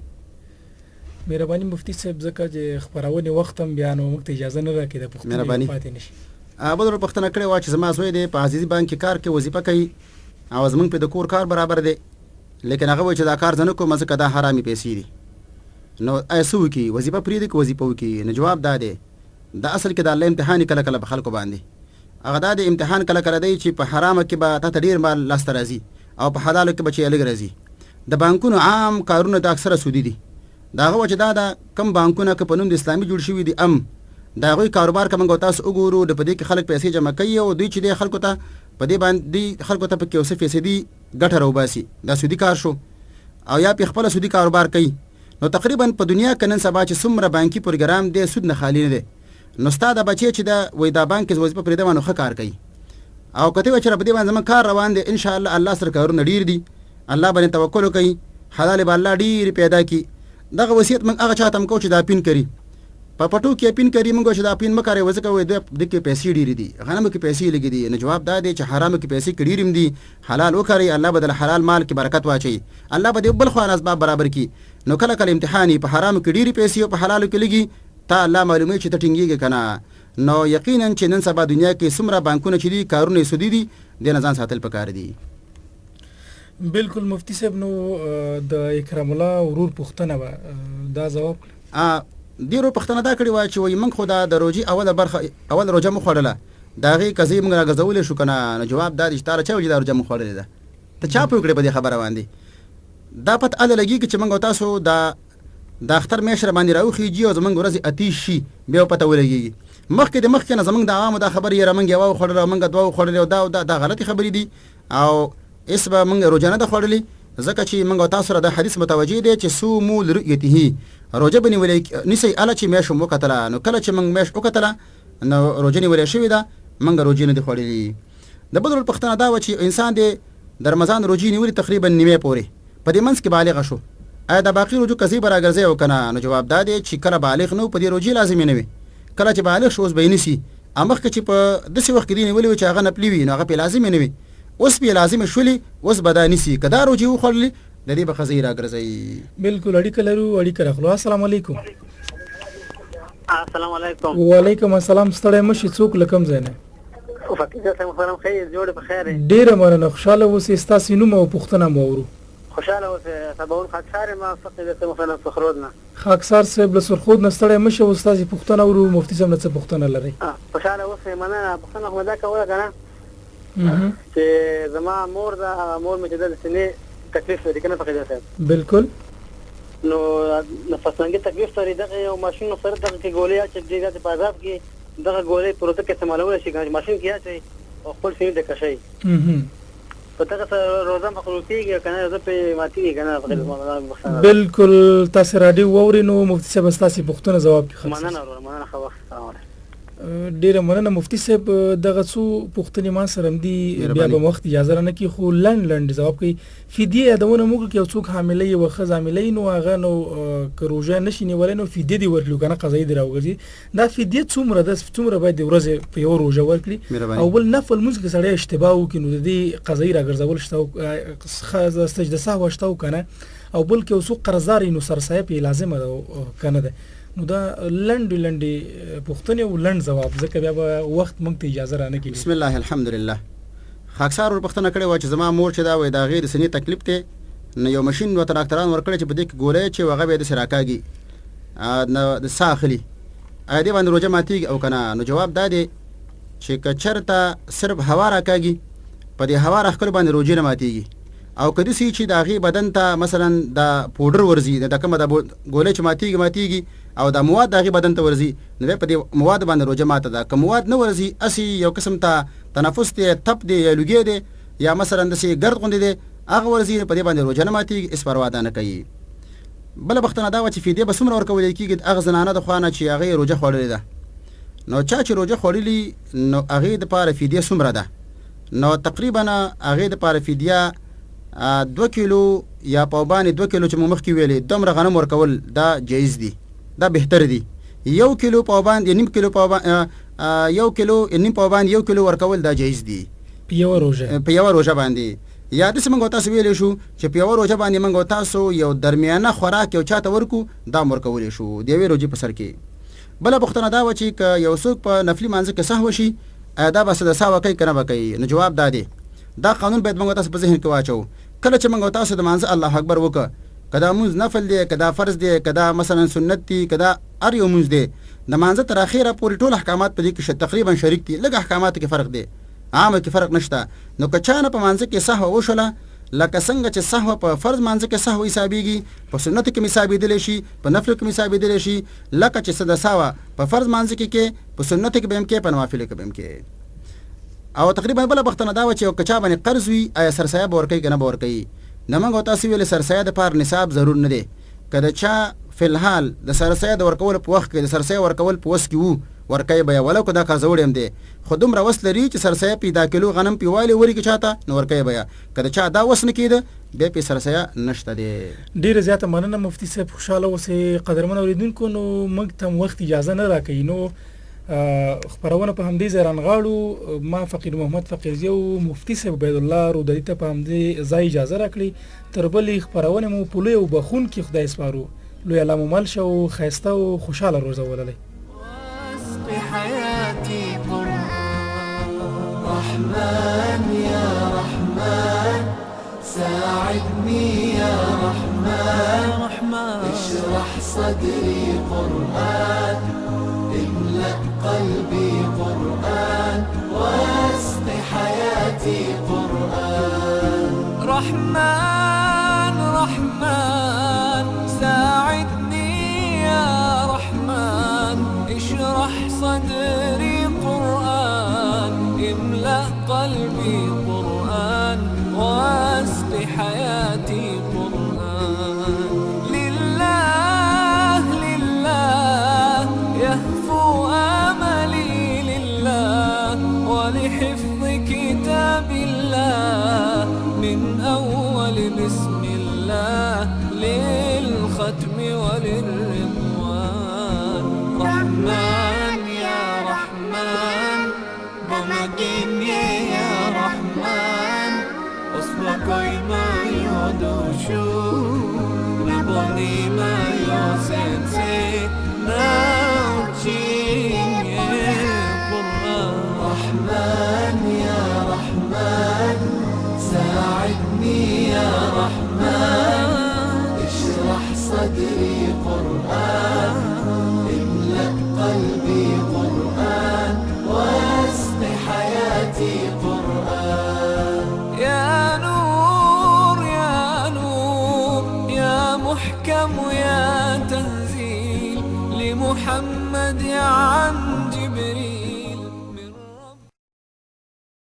مهرباني مفتي صاحب، ځکه چې خپرونې وخت هم بیا نو موږ ته اجازه نه راکړي د پوښتنې پاتې نشي. بل ورور پوښتنه کړې وه چې زما زوی دی په عزیزي بانک کې کار کوي، وظیفه کوي او زمونږ په د کور کار برابر دی، لیکن هغه وایي چې دا کار زه نه کوم ځکه دا حرامې پیسې دي. نو آیا څه وکړي، وظیفه پرېږدي که وظیفه وکړي؟ نو جواب دا دی، دا اصل کې د الله امتحان کله کله په خلکو باندې، هغه دا دی امتحان کله کله دی چې په حرامه کې به تاته ډېر مال لاسته راځي او په حلالو کې به چې لږ راځي. د بانکونو عام کارونه دا اکثره سودي دي. د هغه وجه دا ده کوم بانکونه که په نوم د اسلامي جوړ شوي دي ام د هغوی کاروبار که موږ او تاسو وګورو د په دې کې خلک پیسې جمع کوي او دوی چې دی خلکو ته په دې باندې دوی خلکو ته پکې یو څه فیصدي ګټه راوباسي، دا سودي کار شو او یا پې خپله سودي کاروبار کوي. نو تقریبا په دنیا کې نن سبا چې څومره بانکي پروګرام دی سود نه خالي نه دی. نو ستا دا بچی چې ده وایي دا بانک کې وظیفه پرېږدم نو ښه کار کوي او که ته وایې چې په دې باندې زموږ کار روان دی ان شاء الله الله سره کارونه ډېر دي، الله باندې توکل وکړئ، حلالې به الله ډېرې پیدا کړي. دغه وصیت موږ هغه چاته هم کوو چې دا اپین کري، په پټو کې اپین کري، موږ چې دا اپین مه کاروئ ځکه وایي دې کې پیسې ډېرې دي، غنمو کې پیسې لږې دي. نو جواب دا دی چې حرامو کې پیسې که ډېرې هم دي حلال وکرئ، الله به د حلال مال کې برکت واچوي، الله به دې بل خوا نه اسباب برابر کړي. نو کله کله امتحان وي، په حرامو کې ډېرې پیسې او په حلالو کې لږې، تا الله معلوموي چې ته ټینګېږې که نه. نو یقینا چې نن سبا دنیا کې څومره بانکونه چې دي کارونه یې سودي دي، دې نه ځان ساتل پکار دي. بالکل مفتي صاحب، نو د اکرام الله ورور پوښتنه وه دا ځواب کړه. دې ورور پوښتنه دا کړې وه چې وایي موږ خو دا د روژې اوله برخه اوله روژه مو خوړله، د هغې قضیې موږ راګرځولی شو که نه؟ نو جواب دا دی چې تا له چا ویل چې دا روژه مو خوړلې ده؟ ته چا پوه کړې په دې خبره باندې؟ دا پته هله لګېږي چې موږ او تاسو دا د اختر میاشت راباندې راوخیږي او زمونږ ورځې اتیش شي بیا پته ولګیږي. مخکې د مخکې نه زمونږ د عوامو دا خبرې یاره مونږ یوه وخوړله او مونږ دوه وخوړلې او دا او دا، دا غلطې خبرې دي او هېڅ به مونږ روژه نه ده خوړلې، ځکه چې مونږ او تاسو را دا حدیث متوجه دی چې صومو لرؤیته، روژه به نیولې نیسئ هله چې میاشت مو وکتله. نو کله چې مونږ میاشت وکتله نو روژه نیولې شوې ده، مونږ روژې نه دي خوړلي. د بل ورور پوښتنه دا وه چې انسان دې د رمضان روژې نیولي تقریبا نیمې پورې په دې منځ کې بالغ شو، ایا د باقي روژو قضې به راګرځي او که نه؟ نو جواب دا دی چې کله بالغ نه و په دې روژې لازمې نه وې، کله چې بالغ شو اوس به یې نیسي. او مخکې چې په داسې وخت کې دې نیولې وې چې هغه نپلي وي نو هغه پرې لازمې نه وې، اوس پرې لازمې شولې، اوس به دا نیسي. که دا روژې وخوړلې د دې به قضې راګرځي. بالکل اړیکه لرو، اړیکه راخلو. السلام علیکم. السلام علیکم. وعلیکم السلام، ستړی مه شي، څوک له کوم ځای نه؟ فقیر صاحب محترم، ښه یې، جوړ په خیر یې؟ ډېره مننه، خوشحاله اوسې، ستاسې نوم او پوښتنه مو اورو. خوشحاله اوسې، سباوون خاکسار یم، فقیر صاحب محترم سرخرود نه. خاکسار صاحب له سرخود نه، ستړی مه شئ، اوس ستاسې پوښتنه اورو، مفتي صاحب نه څه پوښتنه لرئ؟ خوشحاله اوسې، مننه. پوښتنه خو مې دا کوله که نه چې زما مور ده، هغه مور مې چې ده د سینې تکلیف لري که نه فقیر صاحب؟ بالکل. نو نفس تنګي تکلیف لري، دغه یو ماشین سره دغه کې ګولۍ اچوي، ډېر زیات په عذاب کې، دغه ګولۍ په روزه کې استعمالولی شي که نه چې ماشین کې اچوي او خپل سینې ته کشوي، په دغه سره روزه مخلوق کېږي که نه، روزه پرې ماتېږي که نه؟ فقیر زما دا پوښتنه ده. بالکل، تاسې راډیو واورئ نو مفتي صاحب به ستاسې پوښتنه ځواب کړي. مننه وروره، مننه، ښه وخت، سلام علیکم. ډیره مننه مفتي صاحب، دغه څو پوښتنې ما سره هم دي، بیا به وخت اجازه رانه کړي، خو لنډ لنډ ځواب کوي. فدیه یادونه مو وکړه، که یو څوک حامله یوه ښځه حامله وي نو هغه نو که روژه نه شي نیولی نو فدیه دې ورکړي که نه قضایي دې راوګرځي، دا فدیه څومره ده، څومره باید د ورځې په یوه روژه ورکړي؟ او بل نفل لمونځ که سړی اشتباه وکړي نو د دې قضایي راګرځول شته او سجده سهوه شته او که نه؟ او بل که یو څوک قرضدار وي نو سرسایه پرې لازمه ده او که نه ده؟ نو دا لنډې لنډې پوښتنې او لنډ ځواب، ځکه بیا به وخت موږ ته اجازه رانه کړي. بسم الله الحمدلله. خاکسار ورور پوښتنه کړې وه چې زما مور چې دا وایي د هغې د سینې تکلیف دی، نو یو ماشین ورته ډاکتران ورکړی چې په دې کې ګولۍ چې هغه به یې داسې راکاږي نو د ساه اخلي، ایا دې باندې روژه ماتېږي او که نه؟ نو جواب دا دی چې که چېرته صرف هوا راکاږي په دې هوا راښکلو باندې روژې نه ماتېږي، او که داسې چې د هغې بدن ته مثلا دا پوډر ورځي، د کومه دا ګولۍ چې ماتېږي ماتېږي او دا مواد د هغې بدن ته ورځي، نو بیا په دې موادو باندې روژه ماته ده. که مواد نه ورځي، هسې یو قسم ته تنفس دی، تپ دی یا لوګی دی یا مثلا داسې ګرد غوندې دی، هغه ورځي، نو په دې باندې روژه نه ماتېږي، هېڅ پروا دا نه کوي. بله پوښتنه دا وه چې فدیه به څومره ورکول کېږي د هغه زنانه د خوا نه چې هغې روژه خوړلې ده؟ نو چا چې روژه خوړلي نو هغې دپاره فدیه څومره ده؟ نو تقریبا هغې دپاره فدیه 2 کیلو یا پاو باندې 2 کیلو چې موږ مخکې ویلې دومره غنم ورکول دا جایز دي، دا بهتر دي. 1 کیلو پاو باندې نیم کیلو پاو باندې 1 کیلو نیم پاو باندې 1 کیلو ورکول دا جایز دي په یوه روژه، په یوه روژه باندې. یا داسې موږ تاسو ویلی شو چې په یوه روژه باندې موږ تاسو یو درمیانه خوراک یو چاته ورکو دا هم ورکولی شو د یوې روژې په سر کې. بله پوښتنه دا وه چې که یو څوک په نفلي مانځه کې سهوه شي ایا دا به څه د سهوه کوي که نه به کوي؟ نو جواب دا دی، دا قانون باید موږ تاسو په ذهن کې واچوو، کله چې موږ تاسو د مانځه الله اکبر وکړه، که دا مونځ نفل دی، که دا فرض دی، که دا مثلا سنت دی، که دا هر یو مونځ دی، د مانځه تر اخیره پورې ټول احکامات په دې کې تقریبا شریک دي، لږ احکاماتو کې فرق دی، عامو کې فرق نشته. نو که چا نه په مانځه کې سهوه وشوله، لکه څنګه چې سهوه په فرض مانځه کې سهوه حسابېږي، په سنتو کې حسابېدلی شي، په نفلو کې حسابېدلی شي، لکه چې څه د سهوه په فرض مانځه کې کې، په سنتو کې به هم کې، په نوافلو کې به هم کې. او تقریبا بله پوښتنه دا وه چې که چا باندې قرض وي آیا سرسایه به ورکوي که نه به ورکوي؟ نو موږ او تاسو ویل سرسایه د پاره نصاب ضرور نه دی، که د چا فی الحال د سرسایه د ورکولو په وخت کې د سرسایه ورکول په وس کې وو ورکوي به یې، ولو که دا قرضوړی هم دی خو دومره وس لري چې سرسایه پې دا کیلو غنم پې والي ورکړي چاته نو ورکوي به یې، که د چا دا وس نه کېده بیا پې سرسایه نشته دی. ډیره زیاته مننه مفتي صاحب، خوشحاله اوسئ. قدرمن اوریدونکو نو موږ ته هم وخت اجازه نه راکوي نو خپرونه په همدې ځای رانغاړو. ما فقیر محمد فقیرزی او مفتي صاحب عبیدالله رودري ته په همدې ځای اجازه راکړئ. تر بلې خپرونې مو په لوی او بخښونکي خدای سپارو. لوی الله مو مل شه او ښایسته او خوشحاله روزه ولرئ. رحمن يا رحمن ساعدني يا رحمن اشرح صدري قرآن املأ قلبي قرآن واسق حياتي قرآن رحمن رحمن ساعدني يا رحمن اشرح صدري قرآن املأ قلبي قرآن واسق حياتي قرآن لله لله يهفو آملي لله ولحفظ كتاب الله من أول بسم الله للختم وللرضوان رحمن يا رحمن بمجيني يا رحمن أصلكوي ما يدوشو نبني ما يوسنسي ناوتشي. ساعدني يا رحمن، اشرح صدري قرآن، املأ قلبي قرآن، واسق حياتي قرآن. يا نور يا نور يا محكم يا تنزيل، لمحمد عن جبريل.